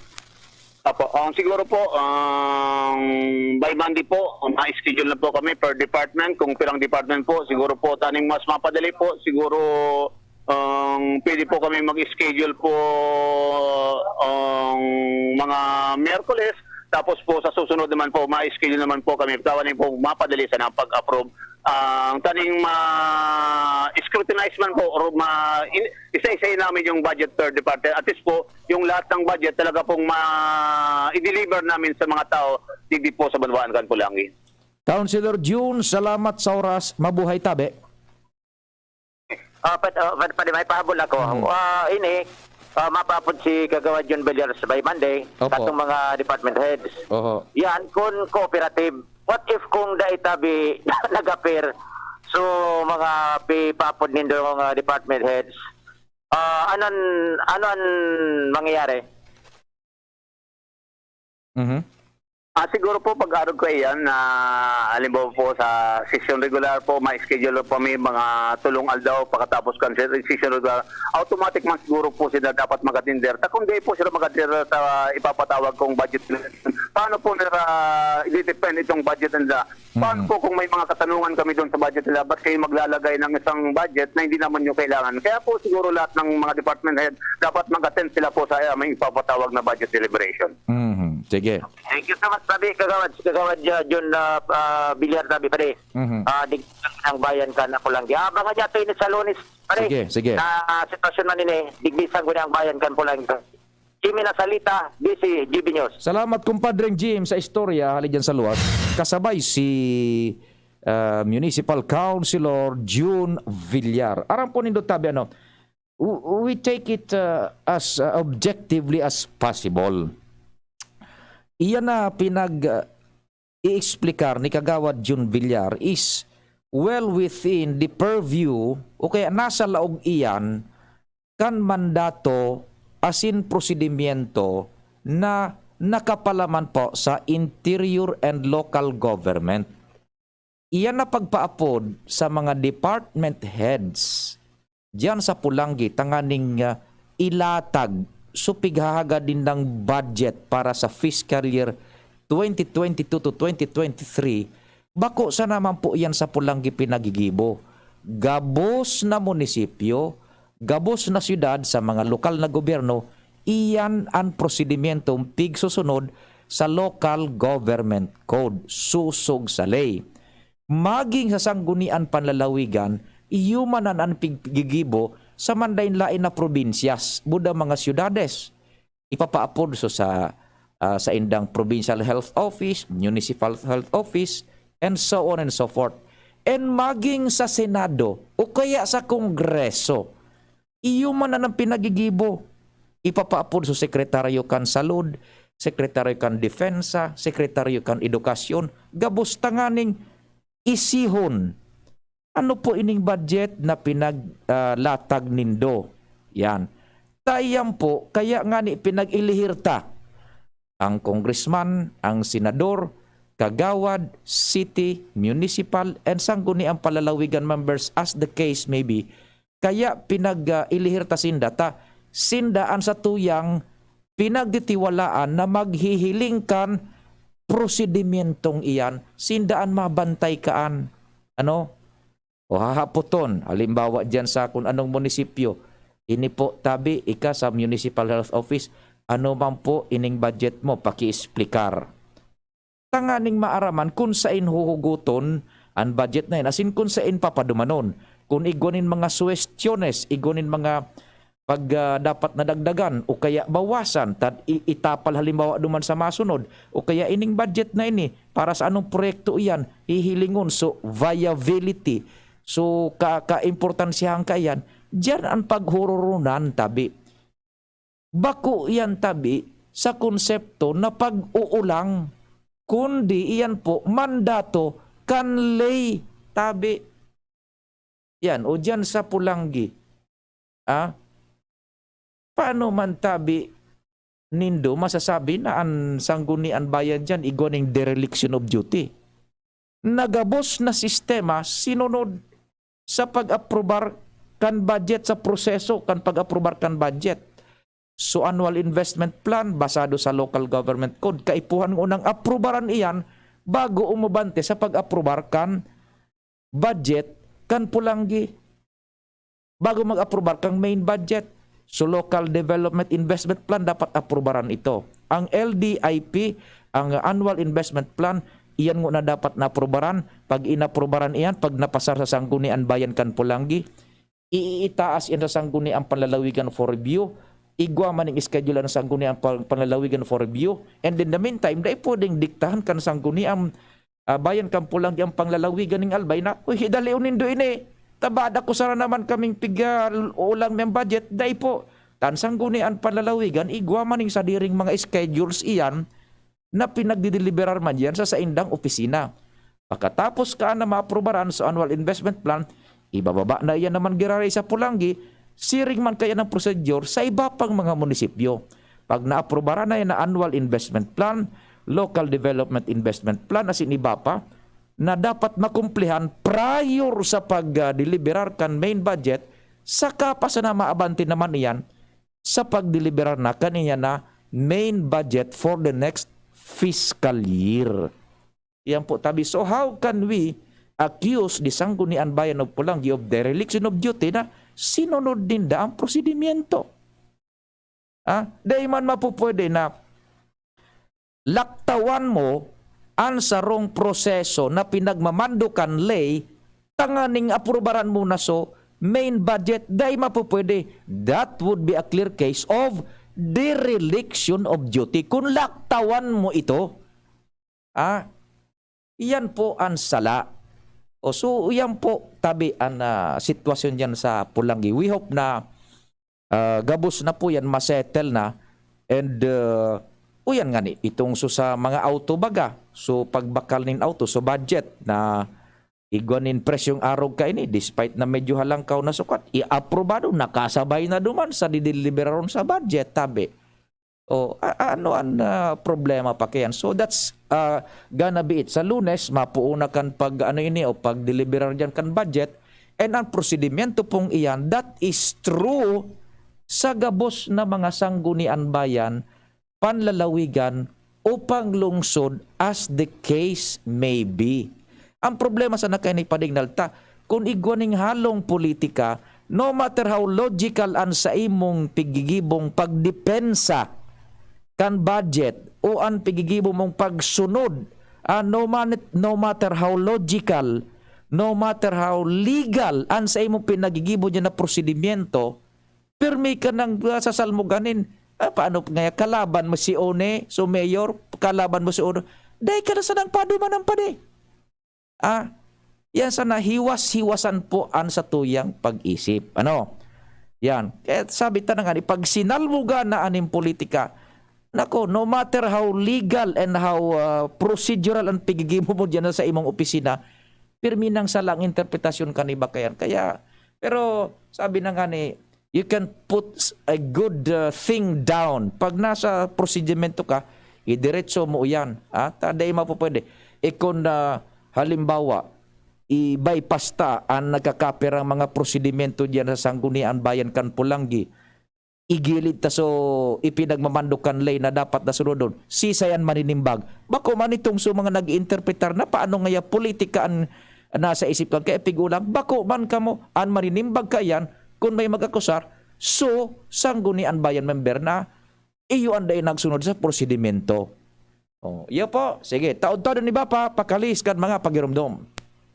Apo, ang siguro po, ang by Monday po, ma-schedule na po kami per department. Kung pirang department po, siguro po taning mas mapadali po, siguro ang pwede po kami mag-schedule po ang mga Miyerkules. Tapos po sa susunod naman po, ma-schedule naman po kami. Tawan po mapadali sana ang pag-approve. Ang taning ma-scrutinize man po or ma in, isa-isa namin yung budget per department. At least po, yung lahat ng budget talaga pong ma-deliver namin sa mga tao digdi po sa Banwaan kan Pulangi. Councilor June, salamat sa oras. Mabuhay tabi. Ah, pad, ah, pad, pwede may pahabol ako. Mhm. Ah, ini, ah, mapaapod si Kagawad Jun Villar sa by Monday, Opo. katong mga department heads. Oho. Yan, kung cooperative, what if kung dai tabi nag-appear? So, mga pipaapod nindo nga department heads, ah, anan, anan mangyayari? Mhm. Ah, siguro po pag-arog ko iyan na halimbawa po sa session regular po, may schedule po may mga tulong aldaw pagkatapos kan se- session regular, automatic man siguro po sila dapat mag-attender. Ta kung di po sila mag-attender sa ipapatawag kong budget, paano po nila i-defend itong budget nila? Paano Mhm. po kung may mga katanungan kami doon sa budget nila? Ba't kayo maglalagay ng isang budget na hindi naman nyo kailangan? Kaya po siguro lahat ng mga department head dapat mag-attend sila po sa uh, may ipapatawag na budget deliberation. Mhm. Sige. Thank you so much, tabi, Kagawad. Si Kagawad uh, Jun uh, uh, Villar, tabi pa di. Mhm. Ah, digdi ang bayan kan Apolanggi. Abangan niya tayo sa Lunes, pare. Sige, sige. Na ah, sitwasyon man ini, digdi sa ang bayan kan Apolanggi. Jimmy Nasalita, D C G B News. Salamat, kumpadreng Jim, sa istorya hali dyan sa luwas. Kasabay si ah, Municipal Councilor June Villar. Aram po nindo tabi, ano, w- we take it ah, as ah, objectively as possible. Iyan na pinag ah, i-explicar ni Kagawad June Villar is well within the purview o kaya nasa laog iyan kan mandato asin prosedimyento na nakapalaman po sa interior and local government. Iyan na pagpaapod sa mga department heads diyan sa Pulanggi tanganing ah, ilatag so pighahagad din ng budget para sa fiscal year twenty twenty-two to twenty twenty-three. Bako sana man po iyan sa Pulanggi pinagigibo. Gabos na munisipyo, gabos na syudad sa mga lokal na gobyerno, iyan an prosedimyentong pigsusunod sa Local Government Code, susog sa ley. Maging sa Sanggunian Panlalawigan, iyo man an an piggigibo sa mandain lain na probinsyas, buda mga syudades. Ipapaapod so sa ah, sa indang Provincial Health Office, Municipal Health Office, and so on and so forth. And maging sa Senado o kaya sa Kongreso, iyo man na ng pinagigibo. Ipapaapod so sekretaryo kan salud, sekretaryo kan depensa, sekretaryo kan edukasyon, gabos tanganing isihon. Ano po ining budget na pinaglatag nindo? Yan. Ayan po, kaya nga ni pinag-ilihirta ang congressman, ang senador, kagawad, city, municipal, and sangguniang palalawigan members as the case may be. Kaya pinag-ilihirta sinda ta, sinda an satuyang pinagtitiwalaan na maghihiling kan prosedimyentong iyan, sinda an mabantay kaan. Ano? O hahapoton, halimbawa diyan sa kung anong munisipyo, ini po tabi, ika sa Municipal Health Office, ano man po ining budget mo, paki-explicar. Tanganing maaraman kung sain huhugoton an budget na yan, asin kung sain papadumanon. Kung igwa nin mga suwestiyones, igwa nin mga pag, ah, dapat nadagdagan o kaya bawasan, tad i itapal halimbawa duman sa masunod, o kaya ining budget na ini, para sa anong proyekto iyan, hihilingon. So, viability. So, ka kaimportansyahan kaiyan, diyan an paghururunan tabi. Bako iyan tabi sa konsepto na pag-uulang, kundi iyan po mandato kan ley tabi. Yan, o diyan sa Polangui. Ah? Paano man tabi nindo masasabi na an Sangguniang Bayan diyan igwa ning dereliction of duty? Na gabos na sistema sinunod sa pag-aprobar kan budget, sa proseso kan pag-aprobar kan budget. So, annual investment plan basado sa local government code, kaipuhan ngunang aprobaran iyan bago umabante sa pag-aprobar kan budget kan Polangui. Bago mag-aprobar kang main budget, so local development investment plan dapat aprobaran ito. Ang L D I P, ang annual investment plan, iyan nguna dapat na aprobaran. Pag inaprobaran iyan, pag napasar sa Sangguniang Bayan kan Polangui, iitaas iyan sa Sangguniang Panlalawigan for review. Igwa man ning schedule an Sangguniang Pan-, Panlalawigan for review. And in the meantime, dai pwedeng diktahan kan Sangguniang, ah, Bayan kan Polangui an panlalawigan ning Albay na, "Uy, hidalion nindo ini. Tabada ko sana naman kaming piga ulang miyang budget." Dai po. Kan Sangguniang Panlalawigan, igwa man ning sadiring mga schedules iyan na pinagdideliberar man diyan sa saindang opisina. Pakatapos kaan na maaprobaran sa annual investment plan, ibababa na iyan naman giraray sa Polangui, siring man kaiyan ang prosedyor sa iba pang mga munisipyo. Pag naaprobaran na iyan na annual investment plan, local development investment plan, asin iba pa, na dapat makumplihan prior sa pag, ah, deliberar kan main budget, saka pa sana maabante naman iyan sa pagdeliberar na kaniya na main budget for the next fiscal year. Yan po tabi. So how can we accuse the Sangguniang Bayan of Polangui of dereliction of duty na sinunod ninda ang prosedimyento? Ah, dai man mapupwede na laktawan mo an sarong proseso na pinagmamando kan ley tanganing aprubaran mo na so main budget, dai mapupwede. That would be a clear case of dereliction of duty. Kung laktawan mo ito, ah, iyan po an sala. O, so, iyan po tabi an, ah, sitwasyon diyan sa Polangui. We hope na, ah, gabos na po yan, masettle na. And, ah, o yan nga ni, itong so sa mga auto baga. So, pagbakal nin auto, so budget na igwa nin presyong arog kaini, despite na medyo halangkaw na sukat, i-aprobado, nakasabay na duman sa dideliberaron sa budget, tabi. O, a-, ano an, ah, problema pa kaiyan? So, that's, ah, gonna be it. Sa Lunes, mapuon na kan pag, ano ini, o pagdeliberar diyan kan budget. And ang prosedimento pong iyan, that is true sa gabos na mga sanggunian bayan, panlalawigan, o panglungsod, as the case may be. Ang problema sana kaini, Pading Nalta, kun igwa ning halong politika, no matter how logical an saimong pigigibong pagdepensa kan budget o an pigigibo mong pagsunod, ah, no man-, no matter how logical, no matter how legal an saimong pinagigibo diyan na prosedimyento, pirmi ka nang, ah, sasalmoganin. Ah, paano ngaya, kalaban mo si One, so mayor, kalaban mo si One, dai ka na sanang padumanan pa di. Ah, yan sana, hiwas-hiwasan po an satuyang pag-isip. Ano? Yan. Kaya sabi ta na nga, ni, pag sinalmogan na aning politika, nako, no matter how legal and how, ah, procedural ang pigigibo mo diyan sa imong opisina, pirmi nang sala ang interpretasyon kan iba kayan. Kaya, pero sabi na nga ni, You can put s- a good uh, thing down. Pag nasa prosedimento ka, idiretso mo yan. Ha? Ta, dai mapupwede. E kun, ah, halimbawa, i-bypass ta an nagkakapirang mga prosedimento diyan sa Sangguniang Bayan kan Polangui, igilid ta so ipinagmamando kan ley na dapat na sunodon. Sisay an maninimbag? Bako man itong so mga nag-interpretar na paano ngaya politika an nasa isip kan kaya pigulang. Bako man kamo an maninimbag kaiyan kun may mag-akusar. So, Sangguniang Bayan member na iyo an dai nagsunod sa prosedimento. Oh, iyo po. Sige, taod-taod an iba pa, pakalihis kan mga pagiromdom.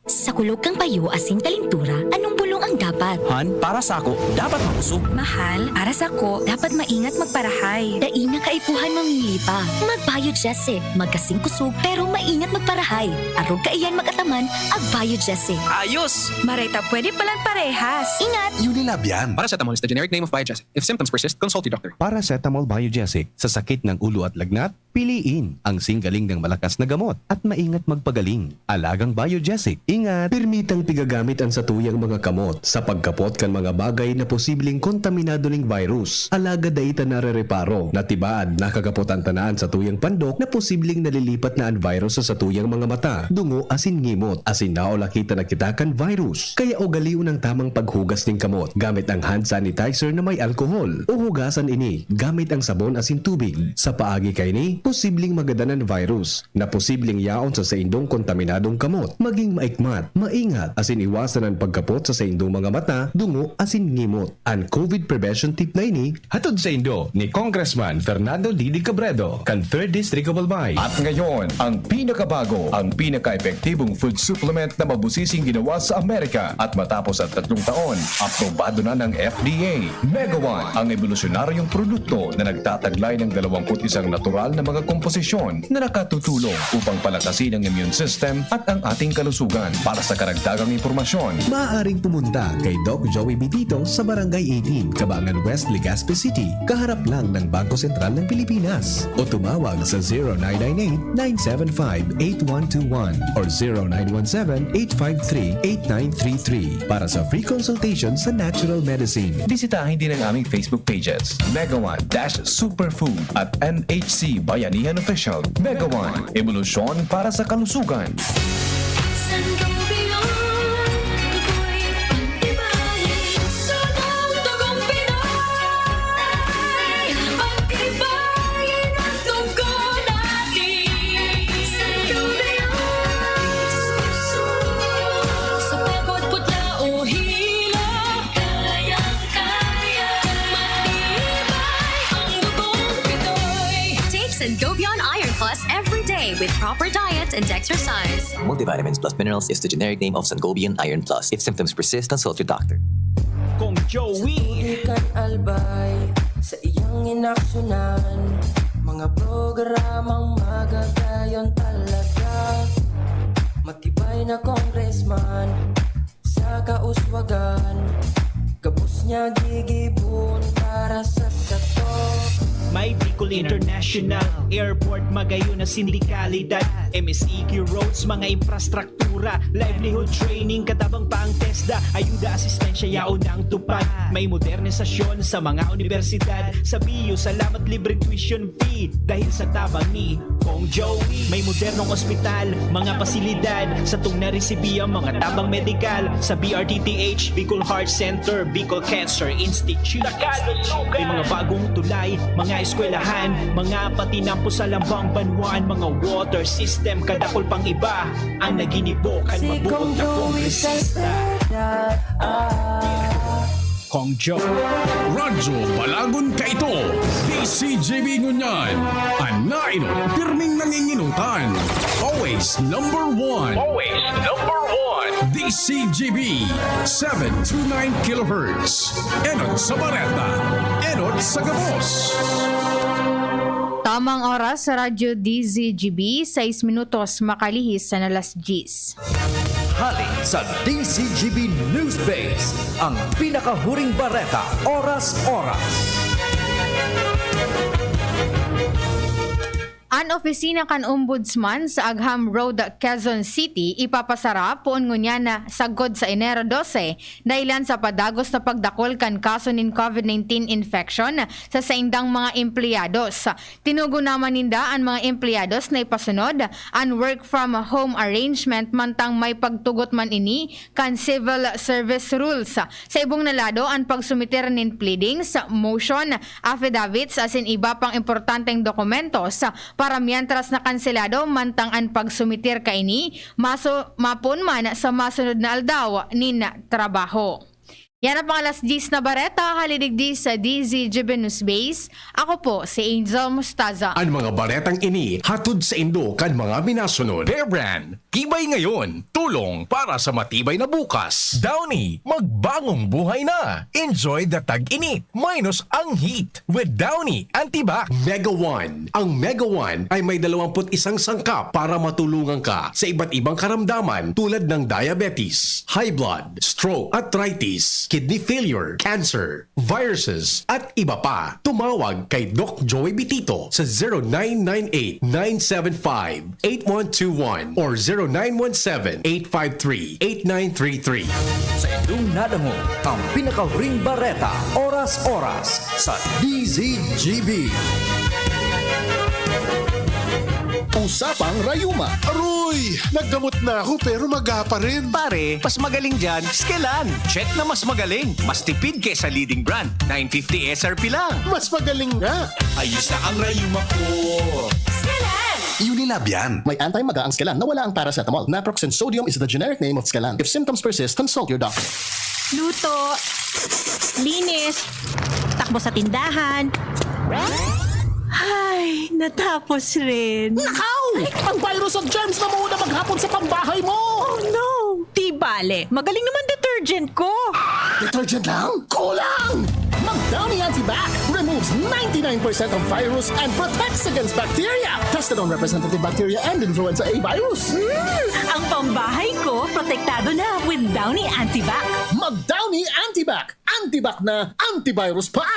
Sa kulog kan payo asin kalintura, anong bulong ang dapat? Han, para sako, dapat makusog. Mahal, para sako, dapat maingat magparahay. Dai na kaipuhan mamili pa. Mag-Biogesic. Magkasing kusog, pero maingat magparahay. Arog kaiyan mag-ataman, ag-Biogesic. Ayos! Maray ta pwede palan parehas. Ingat! Unilab yan. Paracetamol is the generic name of Biogesic. If symptoms persist, consult your doctor. Paracetamol Biogesic sa sakit ng ulo at lagnat, piliin ang singgaling ng malakas na gamot at maingat magpagaling. Alagang Biogesic, ingat! Pirmitang pigagamit ang satuyang mga kamot sa pagkapot kan mga bagay na posibleng kontaminado ning virus. Alagad dai ta narereparo na tibaad nakakapot an tanaan satuyang pandok na posibleng nalilipat na an virus sa satuyang mga mata, dungo asin ngimot, asin naulakitan na kita kan virus. Kaya ugalion ang tamang paghugas ning kamot gamit ang hand sanitizer na may alcohol o hugasan ini gamit ang sabon asin tubig. Sa paagi kaini, posibleng magadan an virus na posibleng yaon sa saindong kontaminadong kamot. Maging maikmat, maingat, asin iwasan an pagkapot sa saindong mga mata, dungo, asin ngimot. An COVID prevention tip na ini, hatod saindo ni Congressman Fernando Didi Cabredo kan Third District of Albay. At ngayon, ang pinakabago, ang pinaka-epektibong food supplement na mabusising ginawa sa Amerika. At matapos ang tatlong taon, aprobado na ng F D A. Mega One, ang ebolusyonaryong produkto na nagtataglay ng dalawampu't isang natural na mga komposisyon na nakatutulong upang palakasin ang immune system at ang ating kalusugan. Para sa karagdagang impormasyon, maaaring pumunta kay Doc Joey Bitito sa Barangay eighteen, Cabangan West, Legazpi City, kaharap lang ng Bangko Sentral ng Pilipinas. O tumawag sa zero nine nine eight, nine seven five, eight one two one or zero nine one seven, eight five three, eight nine three three para sa free consultation sa natural medicine. Bisitahin din ang aming Facebook pages, Mega One dash Superfood at N H C Bayanihan Official. Mega One, ebolusyon para sa kalusugan. Sangobion, ako'y pag-ibahin. Sunod tugong Pinoy, pag-ibahin ang dugo natin. Sangobion, sa pagod, putla o hilo, kayang-kaya, matibay ang dugong Pinoy. Take Sangobion Iron Plus every day with proper diet and exercise. Multivitamins plus minerals is the generic name of Sangobion Iron Plus. If symptoms persist, consult your doctor. Kong Joey. Sa tubig kan Albay, sa iyang inaksyonan, mga programang magagayon talaga. Matibay na congressman, sa kauswagan, gabos niya gigibon para sa sato. May Bicol International Airport, magayon na sindikalidad, M S E Q roads, mga infrastruktura, livelihood training, katabang pa ang TESDA, ayuda, asistensya, yaon ang tupad. May modernisasyon sa mga universidad, sa B U, salamat, libreng tuition fee dahil sa tabang ni Kong Joey. May modernong ospital, mga pasilidad, satong naresibi ang mga tabang medikal sa B R T T H, Bicol Heart Center, Bicol Cancer Institute. May mga bagong tulay, mga eskwelahan, mga patinampo sa lambang banwaan, mga water system, kadakol pang iba ang naginibo kan mabuot na kongresista. Kong Joe. Radyo Balagon kaito, D C G B ngunyan, an naenot pirming nanginginutan. Always number one. Always number one. D C G B, seven two nine kilohertz. Enot sa bareta, enot sa gabos. Tamang oras sa Radyo D Z G B, sais minutos makalihis sa alas diyes. Hali sa D Z G B News Base, ang pinakahuring bareta, oras-oras. An opisina kan Ombudsman sa Agham Road, Quezon City, ipapasara poon ngunyan na sagkod sa Enero dose, dahilan sa padagos na pagdakul kan kaso nin COVID nineteen infection sa saindang mga empleyados. Tinugon naman ninda an mga empleyados na ipasunod an work from home arrangement mantang may pagtugot man ini kan civil service rules. Sa ibong na lado, an pagsumitir nin pleadings, motion, affidavits asin iba pang importanteng dokumentos para mientras na kanselado mantang an pagsumitir kaini maso, mapoon man sa masunod na aldaw nin trabaho. Yan ang pang alas diyes na bareta, hali digdi sa D Z G B News Base. Ako po si Angel Mostaza. An mga baretang ini hatod saindo kan mga minasunod. Bear Brand, tibay ngayon, tulong para sa matibay na bukas. Downy, magbagong buhay na. Enjoy the tag-init, minus ang heat with Downy Antibac. Mega One. Ang Mega One ay may dalawampu't isang sangkap para matulungan ka sa iba't ibang karamdaman tulad ng diabetes, high blood, stroke, arthritis, kidney failure, cancer, viruses, at iba pa. Tumawag kay Doc Joey Bitito sa zero nine nine eight nine seven five eight one two one or zero nine one seven eight five three eight nine three three. Sa indong nadangog ang pinakahuring bareta, oras-oras, sa D Z G B. Usapang Rayuma. Aroy! Naggamot na ako pero maga pa rin. Pare, mas magaling dyan, Skelan. Check na mas magaling. Mas tipid kesa leading brand. nine fifty S R P lang. Mas magaling nga. Ayos na ang rayuma ko. Skelan! Unilab yan. May anti-maga ang Skelan na wala ang paracetamol. Naproxen sodium is the generic name of Skelan. If symptoms persist, consult your doctor. Luto, linis, takbo sa tindahan. Ay, natapos rin. Nakaw! Ang virus at germs na muna maghapon sa pambahay mo! Oh no! Di bale, magaling naman detergent ko. Detergent lang? Kulang! Mag-Downy Antibac removes ninety-nine percent of virus and protects against bacteria. Tested on representative bacteria and influenza A virus. Hmm, ang pambahay ko protektado na with Downy Antibac. Mag-Downy Antibac. Antibac na, antivirus pa!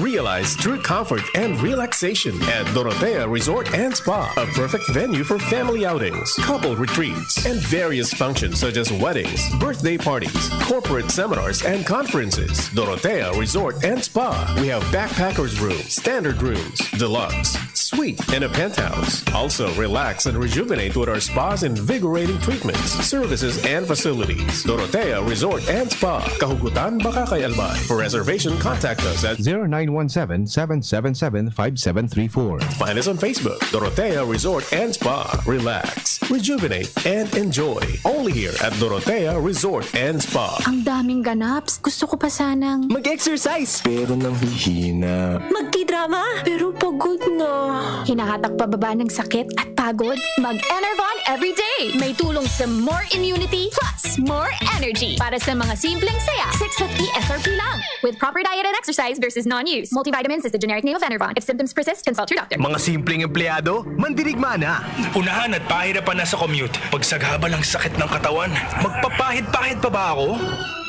Realize true comfort and relaxation at Dorotea Resort and Spa, a perfect venue for family outings, couple retreats, and various functions such as weddings, birthday parties, corporate seminars, and conferences. Dorotea Resort and Spa. We have backpackers room, standard rooms, deluxe, suite, and a penthouse. Also, relax and rejuvenate with our spa's invigorating treatments, services, and facilities. Dorotea Resort and Spa, Kahugutan, Bacacay, Albay. For reservation, contact us at zero nine one seven, seven seven seven, five seven three four. Find us on Facebook, Dorotea Resort and Spa. Relax, rejuvenate, and enjoy. Only here at Dorotea Resort and Spa. Ang daming ganaps. Gusto ko pa sanang... Mag-exercise! Pero nanghihina. Magtidrama, pero pagod na. Hinahatak pababa ng sakit at pagod? Mag-Enervon everyday! May tulong sa more immunity plus more energy. Para sa mga simpleng saya, six fifty S R P lang. With proper diet and exercise versus non-use. Multivitamins is the generic name of Enervon. If symptoms persist, consult your doctor. Mga simpleng empleyado, mandirigma na. Unahan at pahirapan na sa commute. Pagsagabal ang sakit ng katawan. Magpapahid-pahid pa ba ako?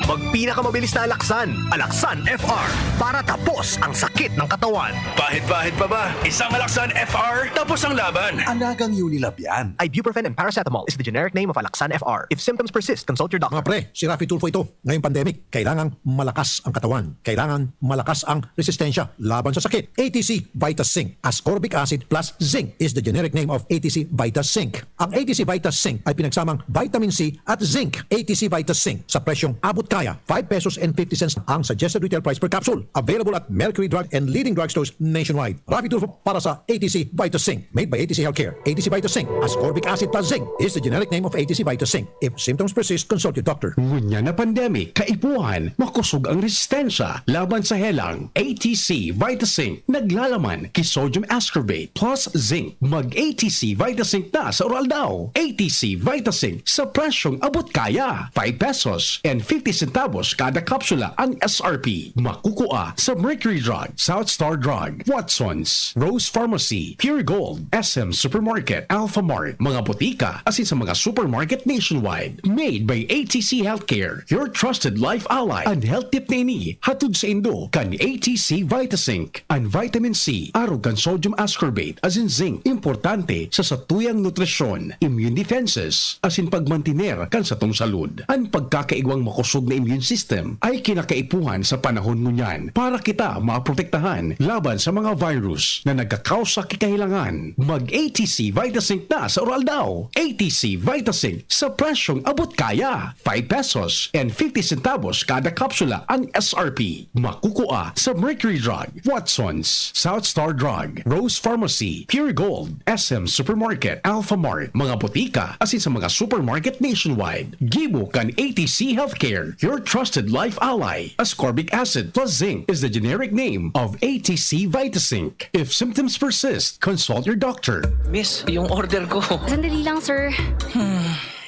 Magpinakamabilis na alaksan, Alaksan F R, para tapos ang sakit ng katawan. Pahid-pahid pa ba? Isang Alaksan F R, tapos ang laban. Alagang Unilab yan. Ibuprofen and paracetamol is the generic name of Alaksan F R. If symptoms persist, consult your doctor. Mga pre, si Raffy Tulfo ito. Ngayong pandemic, kailangang malakas ang katawan. Kailangan malakas ang resistensya laban sa sakit. A T C Vita Zinc, ascorbic acid plus zinc is the generic name of A T C Vita Zinc. Ang A T C Vita Zinc ay pinagsamang vitamin C at zinc. A T C Vita Zinc sa presyong abot kaya, five pesos and fifty cents ang suggested retail price per capsule. Available at Mercury Drug and leading drugstores nationwide. Raffy Tulfo para sa A T C Vita Zinc. Made by A T C Healthcare. A T C Vita Zinc, ascorbic acid plus zinc is the generic name of A T C Vita Zinc. If symptoms persist, consult your doctor. Ngunyan na pandemic, kaipuhan, makosog ang resistensya laban sa helang. A T C Vita Zinc, naglalaman ki sodium ascorbate plus zinc. Mag A T C Vita Zinc na sa Oral Daw. A T C Vita Zinc sa presyong abot kaya. Five pesos and fifty centavos kada kapsula ang S R P. Makukua sa Mercury Drug, South Star Drug, Watson's, Rose Pharmacy, Pure Gold, S M Supermarket, Alpha Mart, mga botika, asin sa mga supermarket nationwide. Made by A T C Healthcare, your trusted life ally. An health tip na ini, hatod saindo kan A T C Vitazinc. An vitamin C, arog kan sodium ascorbate, asin zinc, importante sa satuyang nutrisyon, immune defenses, asin pagmantiner kan satong salud. An pagkakaigwang makosog na immune system ay kinakaipuhan sa panahon ngunyan para kita maprotektahan laban sa mga virus na nagkakausa ki kahilangan. Mag A T C Vitazinc na sa oral daw. A T C Vitazinc sa presyong abot kaya. Five pesos and fifty centavos kada kapsula ang S R P. Makukua sa Mercury Drug, Watson's, South Star Drug, Rose Pharmacy, Pure Gold, S M Supermarket, Alpha Mart, mga botika, asin sa mga supermarket nationwide. Gibo kan A T C Healthcare, your trusted life ally. Ascorbic acid plus zinc is the generic name of A T C Vitazinc. If symptoms persist, consult your doctor. Miss, yung order ko. Sandali lang, sir.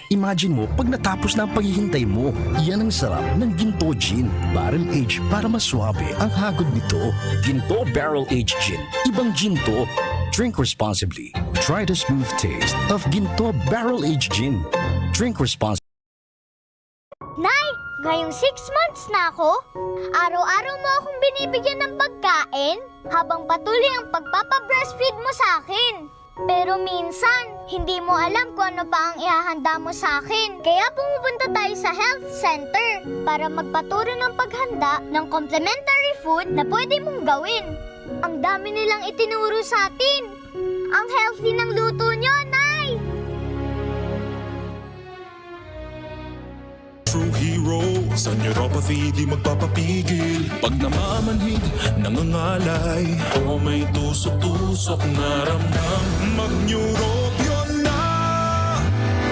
Imagine mo, pag natapos na ang paghihintay mo, yan ang sarap ng Ginto Gin. Barrel aged para mas suabe ang hagod nito. Ginto Barrel Aged Gin. Ibang Ginto. Drink responsibly. Try the smooth taste of Ginto Barrel Aged Gin. Drink responsibly. Nay, ngayong six months na ako, araw-araw mo akong binibigyan ng pagkain habang patuloy ang pagpapa-breastfeed mo sa akin. Pero minsan, hindi mo alam kung ano pa ang ihahanda mo sa akin. Kaya pumupunta tayo sa health center para magpaturo ng paghanda ng complementary food na pwede mong gawin. Ang dami nilang itinuro sa atin. Ang healthy ng luto nyo, Nay! True hero, sa neuropathy di magpapapigil. Pag namamanhid, nangangalay, o may tusok-tusok na ramdam, mag-neurobion na!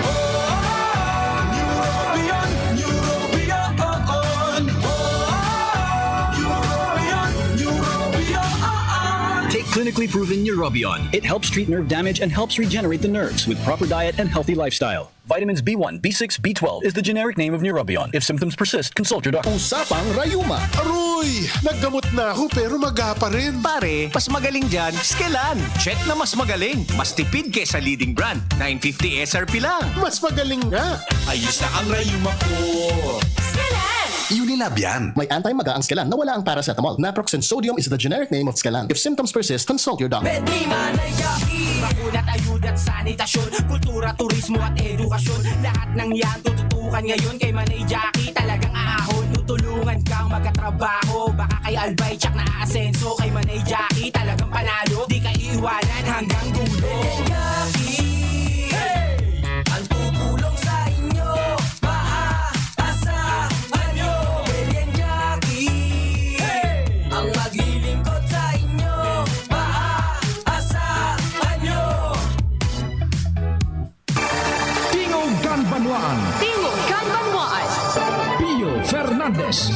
Oh, neurobion, neurobion, oh, oh. Oh, neurobion, neurobion, oh, oh. Take clinically proven Neurobion. It helps treat nerve damage and helps regenerate the nerves with proper diet and healthy lifestyle. Vitamins B one, B six, B twelve is the generic name of Neurobion. If symptoms persist, consult your doctor. Usapang Rayuma. Aroy! Naggamot na ako pero maga pa rin. Pare, mas magaling dyan, Skelan. Check na mas magaling. Mas tipid kesa leading brand. nine fifty S R P lang. Mas magaling nga. Ayos na ang Rayuma ko. Skelan! Unilab yan. May anti-maga ang Skelan na wala ang paracetamol. Naproxen sodium is the generic name of Skelan. If symptoms persist, consult your doctor. Pwede man ay Bakuna at ayuda at sanitasyon, kultura, turismo at edukasyon. Lahat ng yan tututukan ngayon kay Manay Jackie. Talagang aahon, tutulungan kang magkatrabaho. Baka kay Albay tsak na aasenso, kay Manay Jackie talagang panalo. Di ka iiwanan hanggang dulo. Manay Jackie, hey! Ang tutulong sa inyo, maaasahan nyo. Manay Jackie, hey! Ang maglilingkod sa inyo, maaasahan nyo. Tingog kan Banwaan. Tingog kan Banwaan. Pio Fernandez.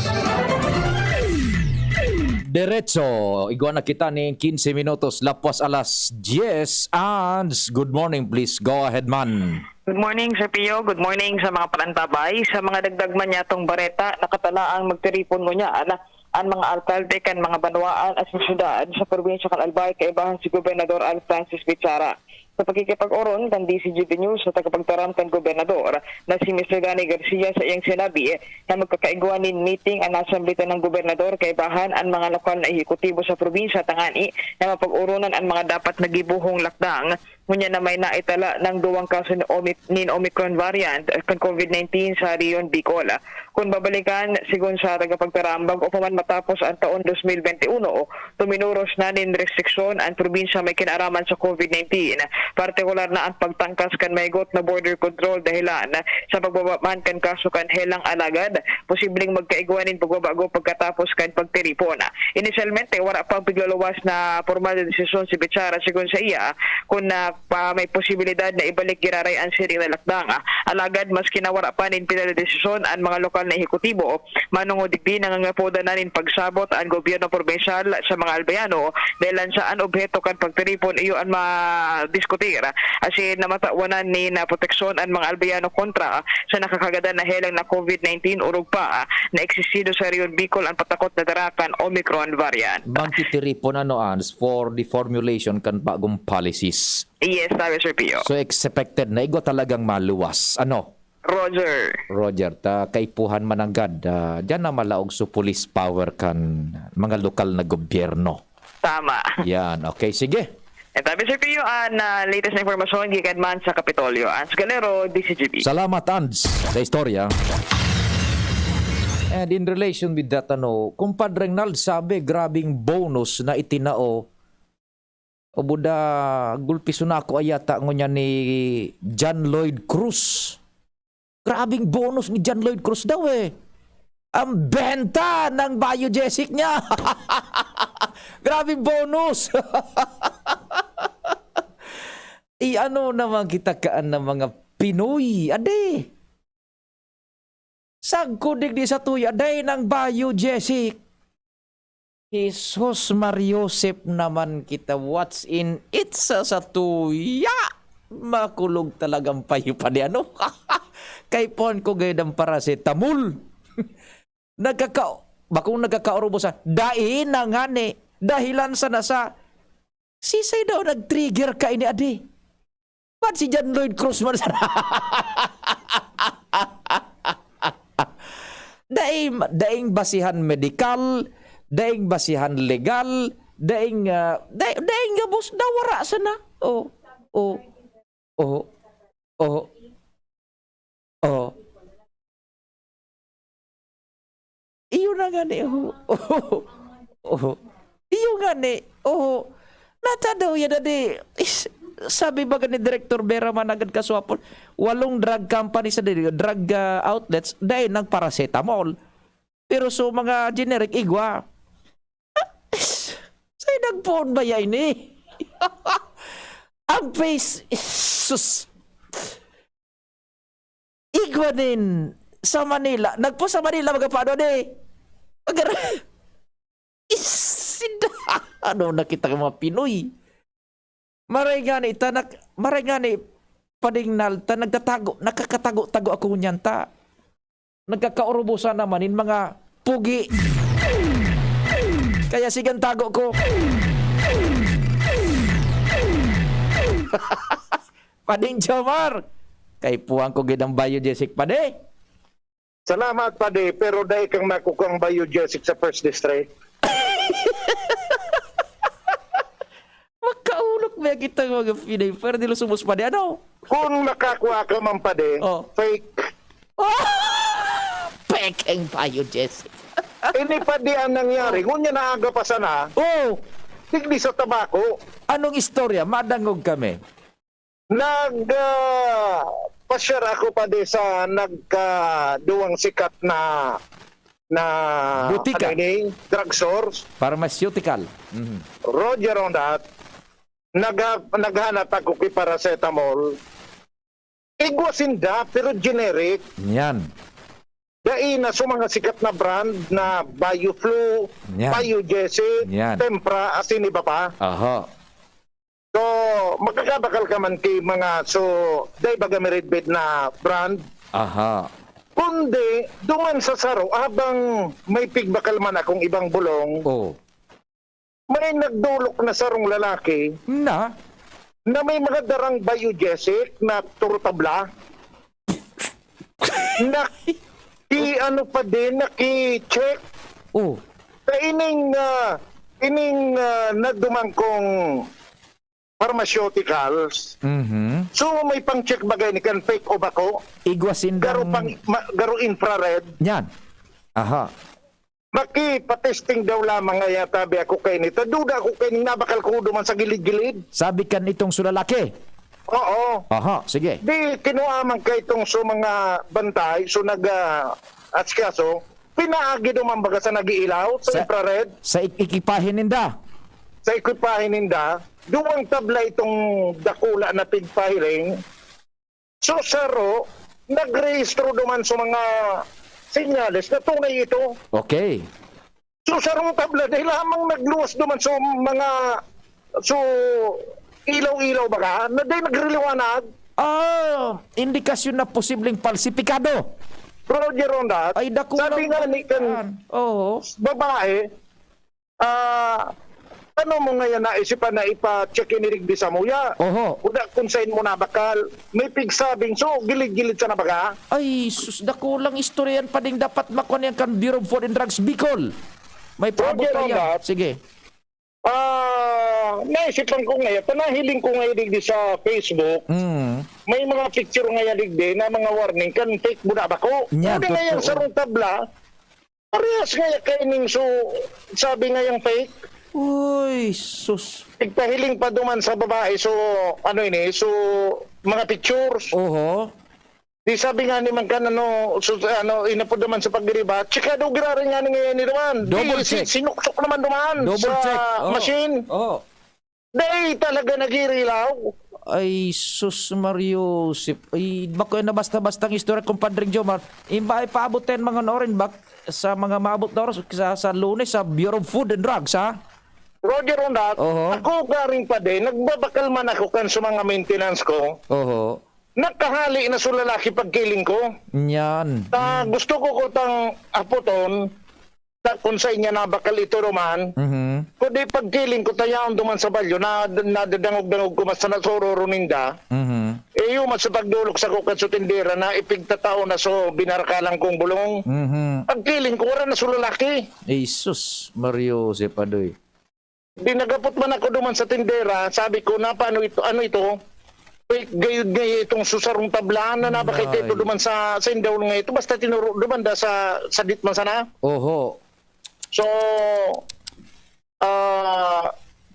Derecho, igwa na kita ning quince minutos lapwas alas diez. And good morning, please go ahead, man. Good morning, Sir Pio. Good morning sa mga palantabay. Sa mga dagdag man yatong bareta, nakatalaang magtiripon ngunyan an mga alkalde kan mga banwaan asin syudad sa probinsya kan Albay, kaibahan si Gobernador Al Francis Bichara. Sa pakikipag-oron kan D Z G B News sa tagapagtaram kan gobernador na si Mister Danny Garcia, saiyang sinabi na magkakaigwa nin meeting an nasambitan nang gobernador kaibahan an mga lokal na ehekutibo sa probinsya tangani na mapag-oronan an mga dapat na gibohong lakdang. Ngunyan na may naitala nang duwang kaso nin Omic-, nin Omicron variant kan COVID nineteen sa Rehiyon Bicol. Kun babalikan, sigon sa tagapagtaram, bag-o pa man matapos an taon dos mil bente uno, tuminoros na nin restriksyon an probinsya may kinaaraman sa COVID nineteen, partikular na an pagtangkas kan mahigot na border control dahelan sa pagbaba man kan kaso kan helang alagad posibleng magkaigwa nin pagbabago pagkatapos kan pagtiripon. Inisyalmente, wara pang pigluluwas na pormal na desisyon si Bichara, sigon saiya, kun na pa may posibilidad na ibalik giraray an siring na lakdang. Alagad maski na wara pa nin pinadedesisyon an mga lokal na ehekutibo, manongod digdi nangangapodan na nin pagsabot an gobyerno probinsyal sa mga Albayano, dahil an saan obheto kan pagtiripon iyo an madiskutir, asin na matawanan nin proteksyon an mga Albayano kontra sa nakakagadan na helang na COVID nineteen, orog pa na eksisido sa Rehiyon Bicol an patakot na dara kan Omicron variant. Magtitiripon ano, Ans, for the formulation kan bagong policies. Yes, sabi, Sir Pio. So, expected na igwa talagang maluwas. Ano? Roger. Roger, ta kaipuhan mananggad, ah, diyan na malaog so police power kan mga lokal na gobyerno. Tama. Yan. Okay, sige. Ito, Mister Pio, an, ah, latest na impormasyon gikan man sa Kapitolyo. Ans Galero, D C G B. Salamat, Ans, sa istorya. And in relation with that, ano, Kumpadre Nald, sabi, grabing bonus na itinao. O buda, gulpi so nako ay yata ngunyan ni John Lloyd Cruz. Grabing bonus ni John Lloyd Cruz daw eh. Ang benta ng biogesic niya. Grabing bonus. I ano naman kita kaan ng mga Pinoy, ade. Sagkod digdi sa tuya, dai nang biogesic. Jesus Mariosep naman kita, what's in it sa satuya? Makulog talagang payo pa di ano. Kay pon ko gayud ang paracetamol. Nagkaka-, bakong nagkakaurubos sa, dai na ngani. Dahilan sana sa, sisay daw nag-trigger ka ini, adi? Ba't si John Lloyd Cruz man sana? Daing, daing basihan medikal, daing basihan legal, daing, ah, da-, daing gabos, nawara sana. Oh, oh, oh, oh, oh. Iyo na ngani, oh. Oh, oh. Iyo ngani, oh. Natadaw yan, adi. Is, sabi ba ni Director Vera Managad Kasuapon, walong drug company sa diri, drug, ah, outlets, dahil nagparacetamol. Pero so mga generic, igwa. Ah, is, sa'yo nagpoon ba yan ini? Ang face, is, sus. Igwa nin sa Manila. Nagpo sa Manila, magapano ni? Agar-, isinda. Ano nakita ng mga Pinoy? Maray nga ni, tanak, maray nga ni, padingnal, ta, nagtatago, nakakatago-tago ako ngunyan, ta. Nagkakaurubosan naman in mga pugi. Kaya sigan tago ko. Pading Jomar, kaipuhan ko gid ang biogesic, padi. Salamat, padi, pero dai kang nakukuha ang biogesic sa First District. Makaulok ba kita mga Pinay? Pero di lusubos, padi, ano? Kung nakakuha ka man, padi, Oh. fake. Pekeng biogesic. Ini, padi, ang nangyari. Ngunyan na aga pa sana. Oh. Digdi sa tabako. Anong istorya? Madangog kami. Nag, ah, pasyar ako, padi, sa nagkaduwang sikat na, na, Butika. ano ini, drug source. Pharmaceutical. Mhm. Roger on that. Nagha-, naghanat ako ki paracetamol. Igwa sinda, pero generic. Yan. Dai na so mga sikat na brand na Bioflu, Yan. Biogesic, Yan. Tempra, asin iba pa. Aha. So, makakabakal ka man ki mga, so, dai baga miridbid na brand. Aha. Kundi, duman sa saro, habang may pigbakal man akong ibang bulong, Oh. may nagdolok na sarong lalaki Na? na may mga darang biogesic na turutabla. Naki-, ano pa din, naki-check. Oh. Sa ining, ah, ining, ah, nagdumang kong pharmaceuticals. Mhm. So, may pang-check bagay ni kan fake o bako? Igwa sindang Garo pang, ma-, garo infrared. Yan. Aha. Makipatesting daw lamang nga yata, bi ako kay nito. Duda ako kay ning nabakal ko duman sa gilid-gilid. Sabi kan itong sulalaki? Oo. Aha, sige. Di kinuha man kay itong so mga bantay, so nag, ah, asikaso, pinaagi duman baga sa nag-iilaw, sa Sa, infrared. sa ik-, ekipahe ninda? Sa ekipahe ninda. duwang tabla itong dakula na pigpahiling. So, saro, nagrehistro duman sa mga senyales na tunay ito. Okay. So, sarong tabla, dahil lamang nagluwas duman sa mga, so, ilaw-ilaw baga, na dahil nagriliwanag. Ah, indikasyon na posibleng palsipikado. Roger Rondat, Ay, dakula sabi nga ni kan Oo. babae, ah, ano mo ngayon naisipan na ipa-check ini digdi sa muya? Oho. Kuda kung saan mo nabakal, may pigsabing, so, gilid-gilid sa nabaga. Ay, sus, dakulang istorya yan pa ding dapat makuha niyan kan Bureau of Food and Drugs Bicol. May paabot Roger kaya. Rondat. Sige. Ah, naisipan ko ngayon, panahiling ko ngayon digdi sa Facebook, Mm. may mga picture ngayon digdi na mga warning kan fake buda bako. Yan, Hindi ngayon totoo. sarong tabla, parehas ngayon kaining so, sabi ngayong fake. Uy, sus. Nagpahiling pa duman sa babae, so, ano ini, so, mga pictures. Oho. Di sabi nga ni man kan ano, so, ano, inapod naman sa pagdiriba, tsikado giraray nga ni ngayon ni duman. Double Di, si-, check. sinuksok naman duman Double sa check. Oo. machine. Oo. Dahil talaga nagirilaw. Ay, sus, Mario Joseph. Ay, bako yan na basta-bastang istorya, Compadre Jomar. Imba, ipaabot yan mga noorin, bak-, sa mga maabot na oras, sa, sa Lunes, sa Bureau of Food and Drugs, ha? Roger Rondat, Oho. ako garing pa din, nagbabakal man ako kan sa mga maintenance ko. Oho. Nakahali na so lalaki pagkiling ko. Yan. Ta, gusto ko ko tang apoton, ta, kung sa inya nabakal ito duman. Mhm. Kundi pagkiling ko, tayaon duman sa balyo, na, nadadangog-dangog ko mas na sororo ninda. Mhm. Eh, yung mas sa pagdulok sa kukan sa tindera na ipigtatao na so binarkalan kong bulong. Mhm. Pagkiling ko, wala na so lalaki. Jesus, Mario Joseph Adoy. Di nagapot man ako duman sa tindera, sabi ko, "Na, paano ito? Ano ito? Uy, gayud ngayon itong susarong tablaan na nabakit Ay. ito duman sa, sa indawon nga ito. Basta tinuro duman da sa, sa dit man sana." Oho. So, ah,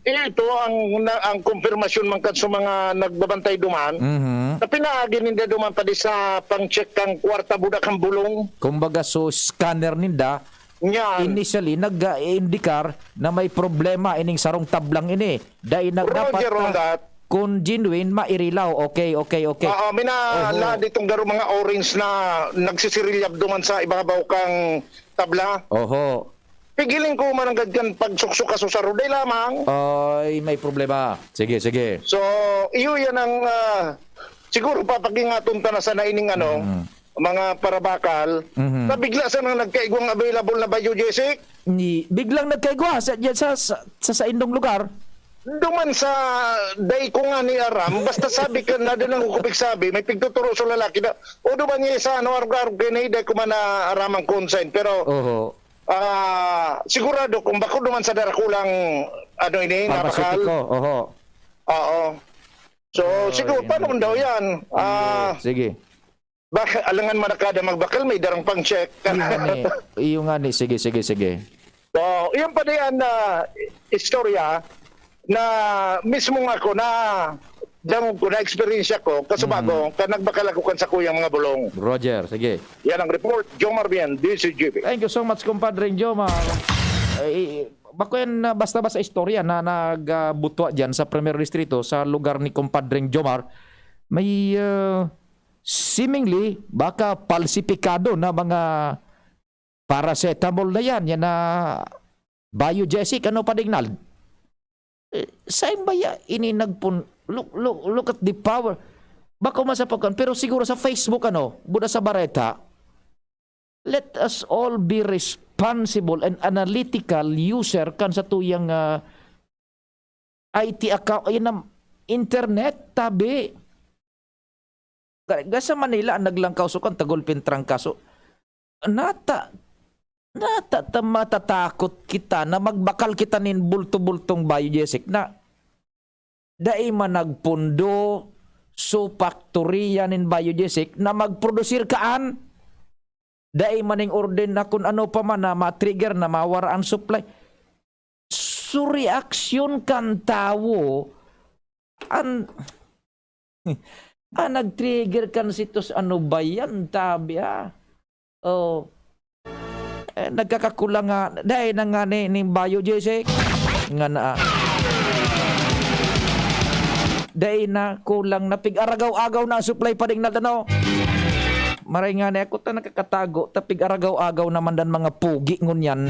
ito ang, na, ang konfirmasyon man kan sa mga nagbabantay duman. Mhm. Na pinaagi ninda duman pa di sa pang-check kang kwarta buda kang bulong. Kumbaga, so, scanner ninda, Yan. initially, nag-indikar na may problema ining sarong tablang ini. Dai na Roger dapat na Rondat. kung genuine, mairilaw. Okay, okay, okay. Oo, mina Oho. la ditong garo mga orange na nagsisirilyab duman sa ibabaw kang tabla. Oho. Pigiling ko man ang gadyan pagsuksok ka susaro. Dai lamang. Ay, may problema. Sige, sige. So, iyo yan ang, ah, siguro papagingaton ta na sana ining ano, Mm. mga parabakal, Mhm. na bigla sanang nagkaigwang available na biogesic. Ni, biglang nagkaigwa sa, dyan sa, sa, sa saindong lugar. Duman sa day ko nga ni aram, basta sabi ka na din ang hukupig sabi, may pigtuturo sa lalaki na, "O, duman niya sa ano, arog-arog kayo na, day ko man na aram ang consent." Pero, Oho. ah, sigurado kung bako duman sa darakulang, ano ini, nabakal. Pharmaceutico, oho. Oo. So, Ay, siguro, paano ano daw yan? Ah, Sige. Bak-, alangan man na kada magbakal, may darang pang-check. Iyo nga ni, iyo nga ni. Sige, sige, sige. So, iyon pa diyan na istorya na mismo nga ako na dangog ko, na eksperyensya ko, kasubago, Mhm. ka nagbakal ako kan sakuyang mga bulong. Roger, sige. Yan ang report, Jomar Bien, D C G P. Thank you so much, Compadre Jomar. Ay, bako yan na basta-basta istorya na nagbutwa dyan sa Primer Distrito, sa lugar ni Compadre Jomar. May, ah, seemingly, baka palsipikado na mga paracetamol na yan, yan na biogesic, ano pa, Dignald? Eh, saan ba ya-, ini nagpun-, look, look, look at the power. Bako masapakan, pero siguro sa Facebook, ano, buda sa bareta, let us all be responsible and analytical user kan sa tuyang, ah, I T account, ayun na, internet, tabi. Ga-, ga sa Manila, an naglangkaw so kan tagol pintrangkaso. Nata-, nata-, ta-, matatakot kita na magbakal kita nin bulto-bultong biogesic na dai man nagpundo so faktoriya nin biogesic na magprodusir kaan. Dai man ning orden na kun ano pa man na ma-trigger na mawara an supply. So, reaksyon kan tawo, an, ah, nag-trigger kan sitos-, ano ba yan? Tabi, ah. Oh. Eh, nagkakakulang nga, dai na nga ni, ni biogesic. Nga na, ah. Dai na, kulang na, pig-aragaw-agaw na ang supply pa ding Nalda, no? Maray nga ni ako ta nakakatago, ta pig-aragaw-agaw naman dan mga pugi ngunyan.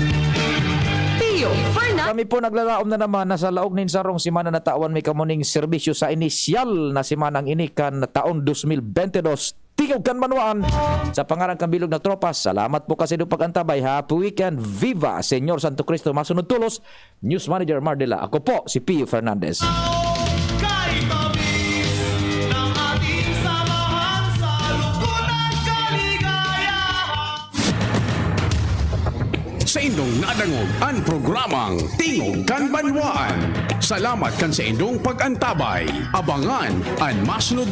Pio Fernandez. Kami po naglalaom na naman na sa laog nin sarong semana na tawan mi kamo ning serbisyo sa inisyal na semanang ini kan taon dos mil bente dos. Tingog kan Banwaan. Sa pangaran kan bilog na tropa, salamat po kasi do pag-antabay. Happy weekend. Viva Señor Santo Cristo. Masunod tulos, News Manager Mardela. Ako po si Pio Fernandez. Kay tamis ng ating samahan sa lugod at kaligayahan. Sa indong nadangog an programang Tingog kan Banwaan. Salamat kan sa indong pag-antabay. Abangan an masunod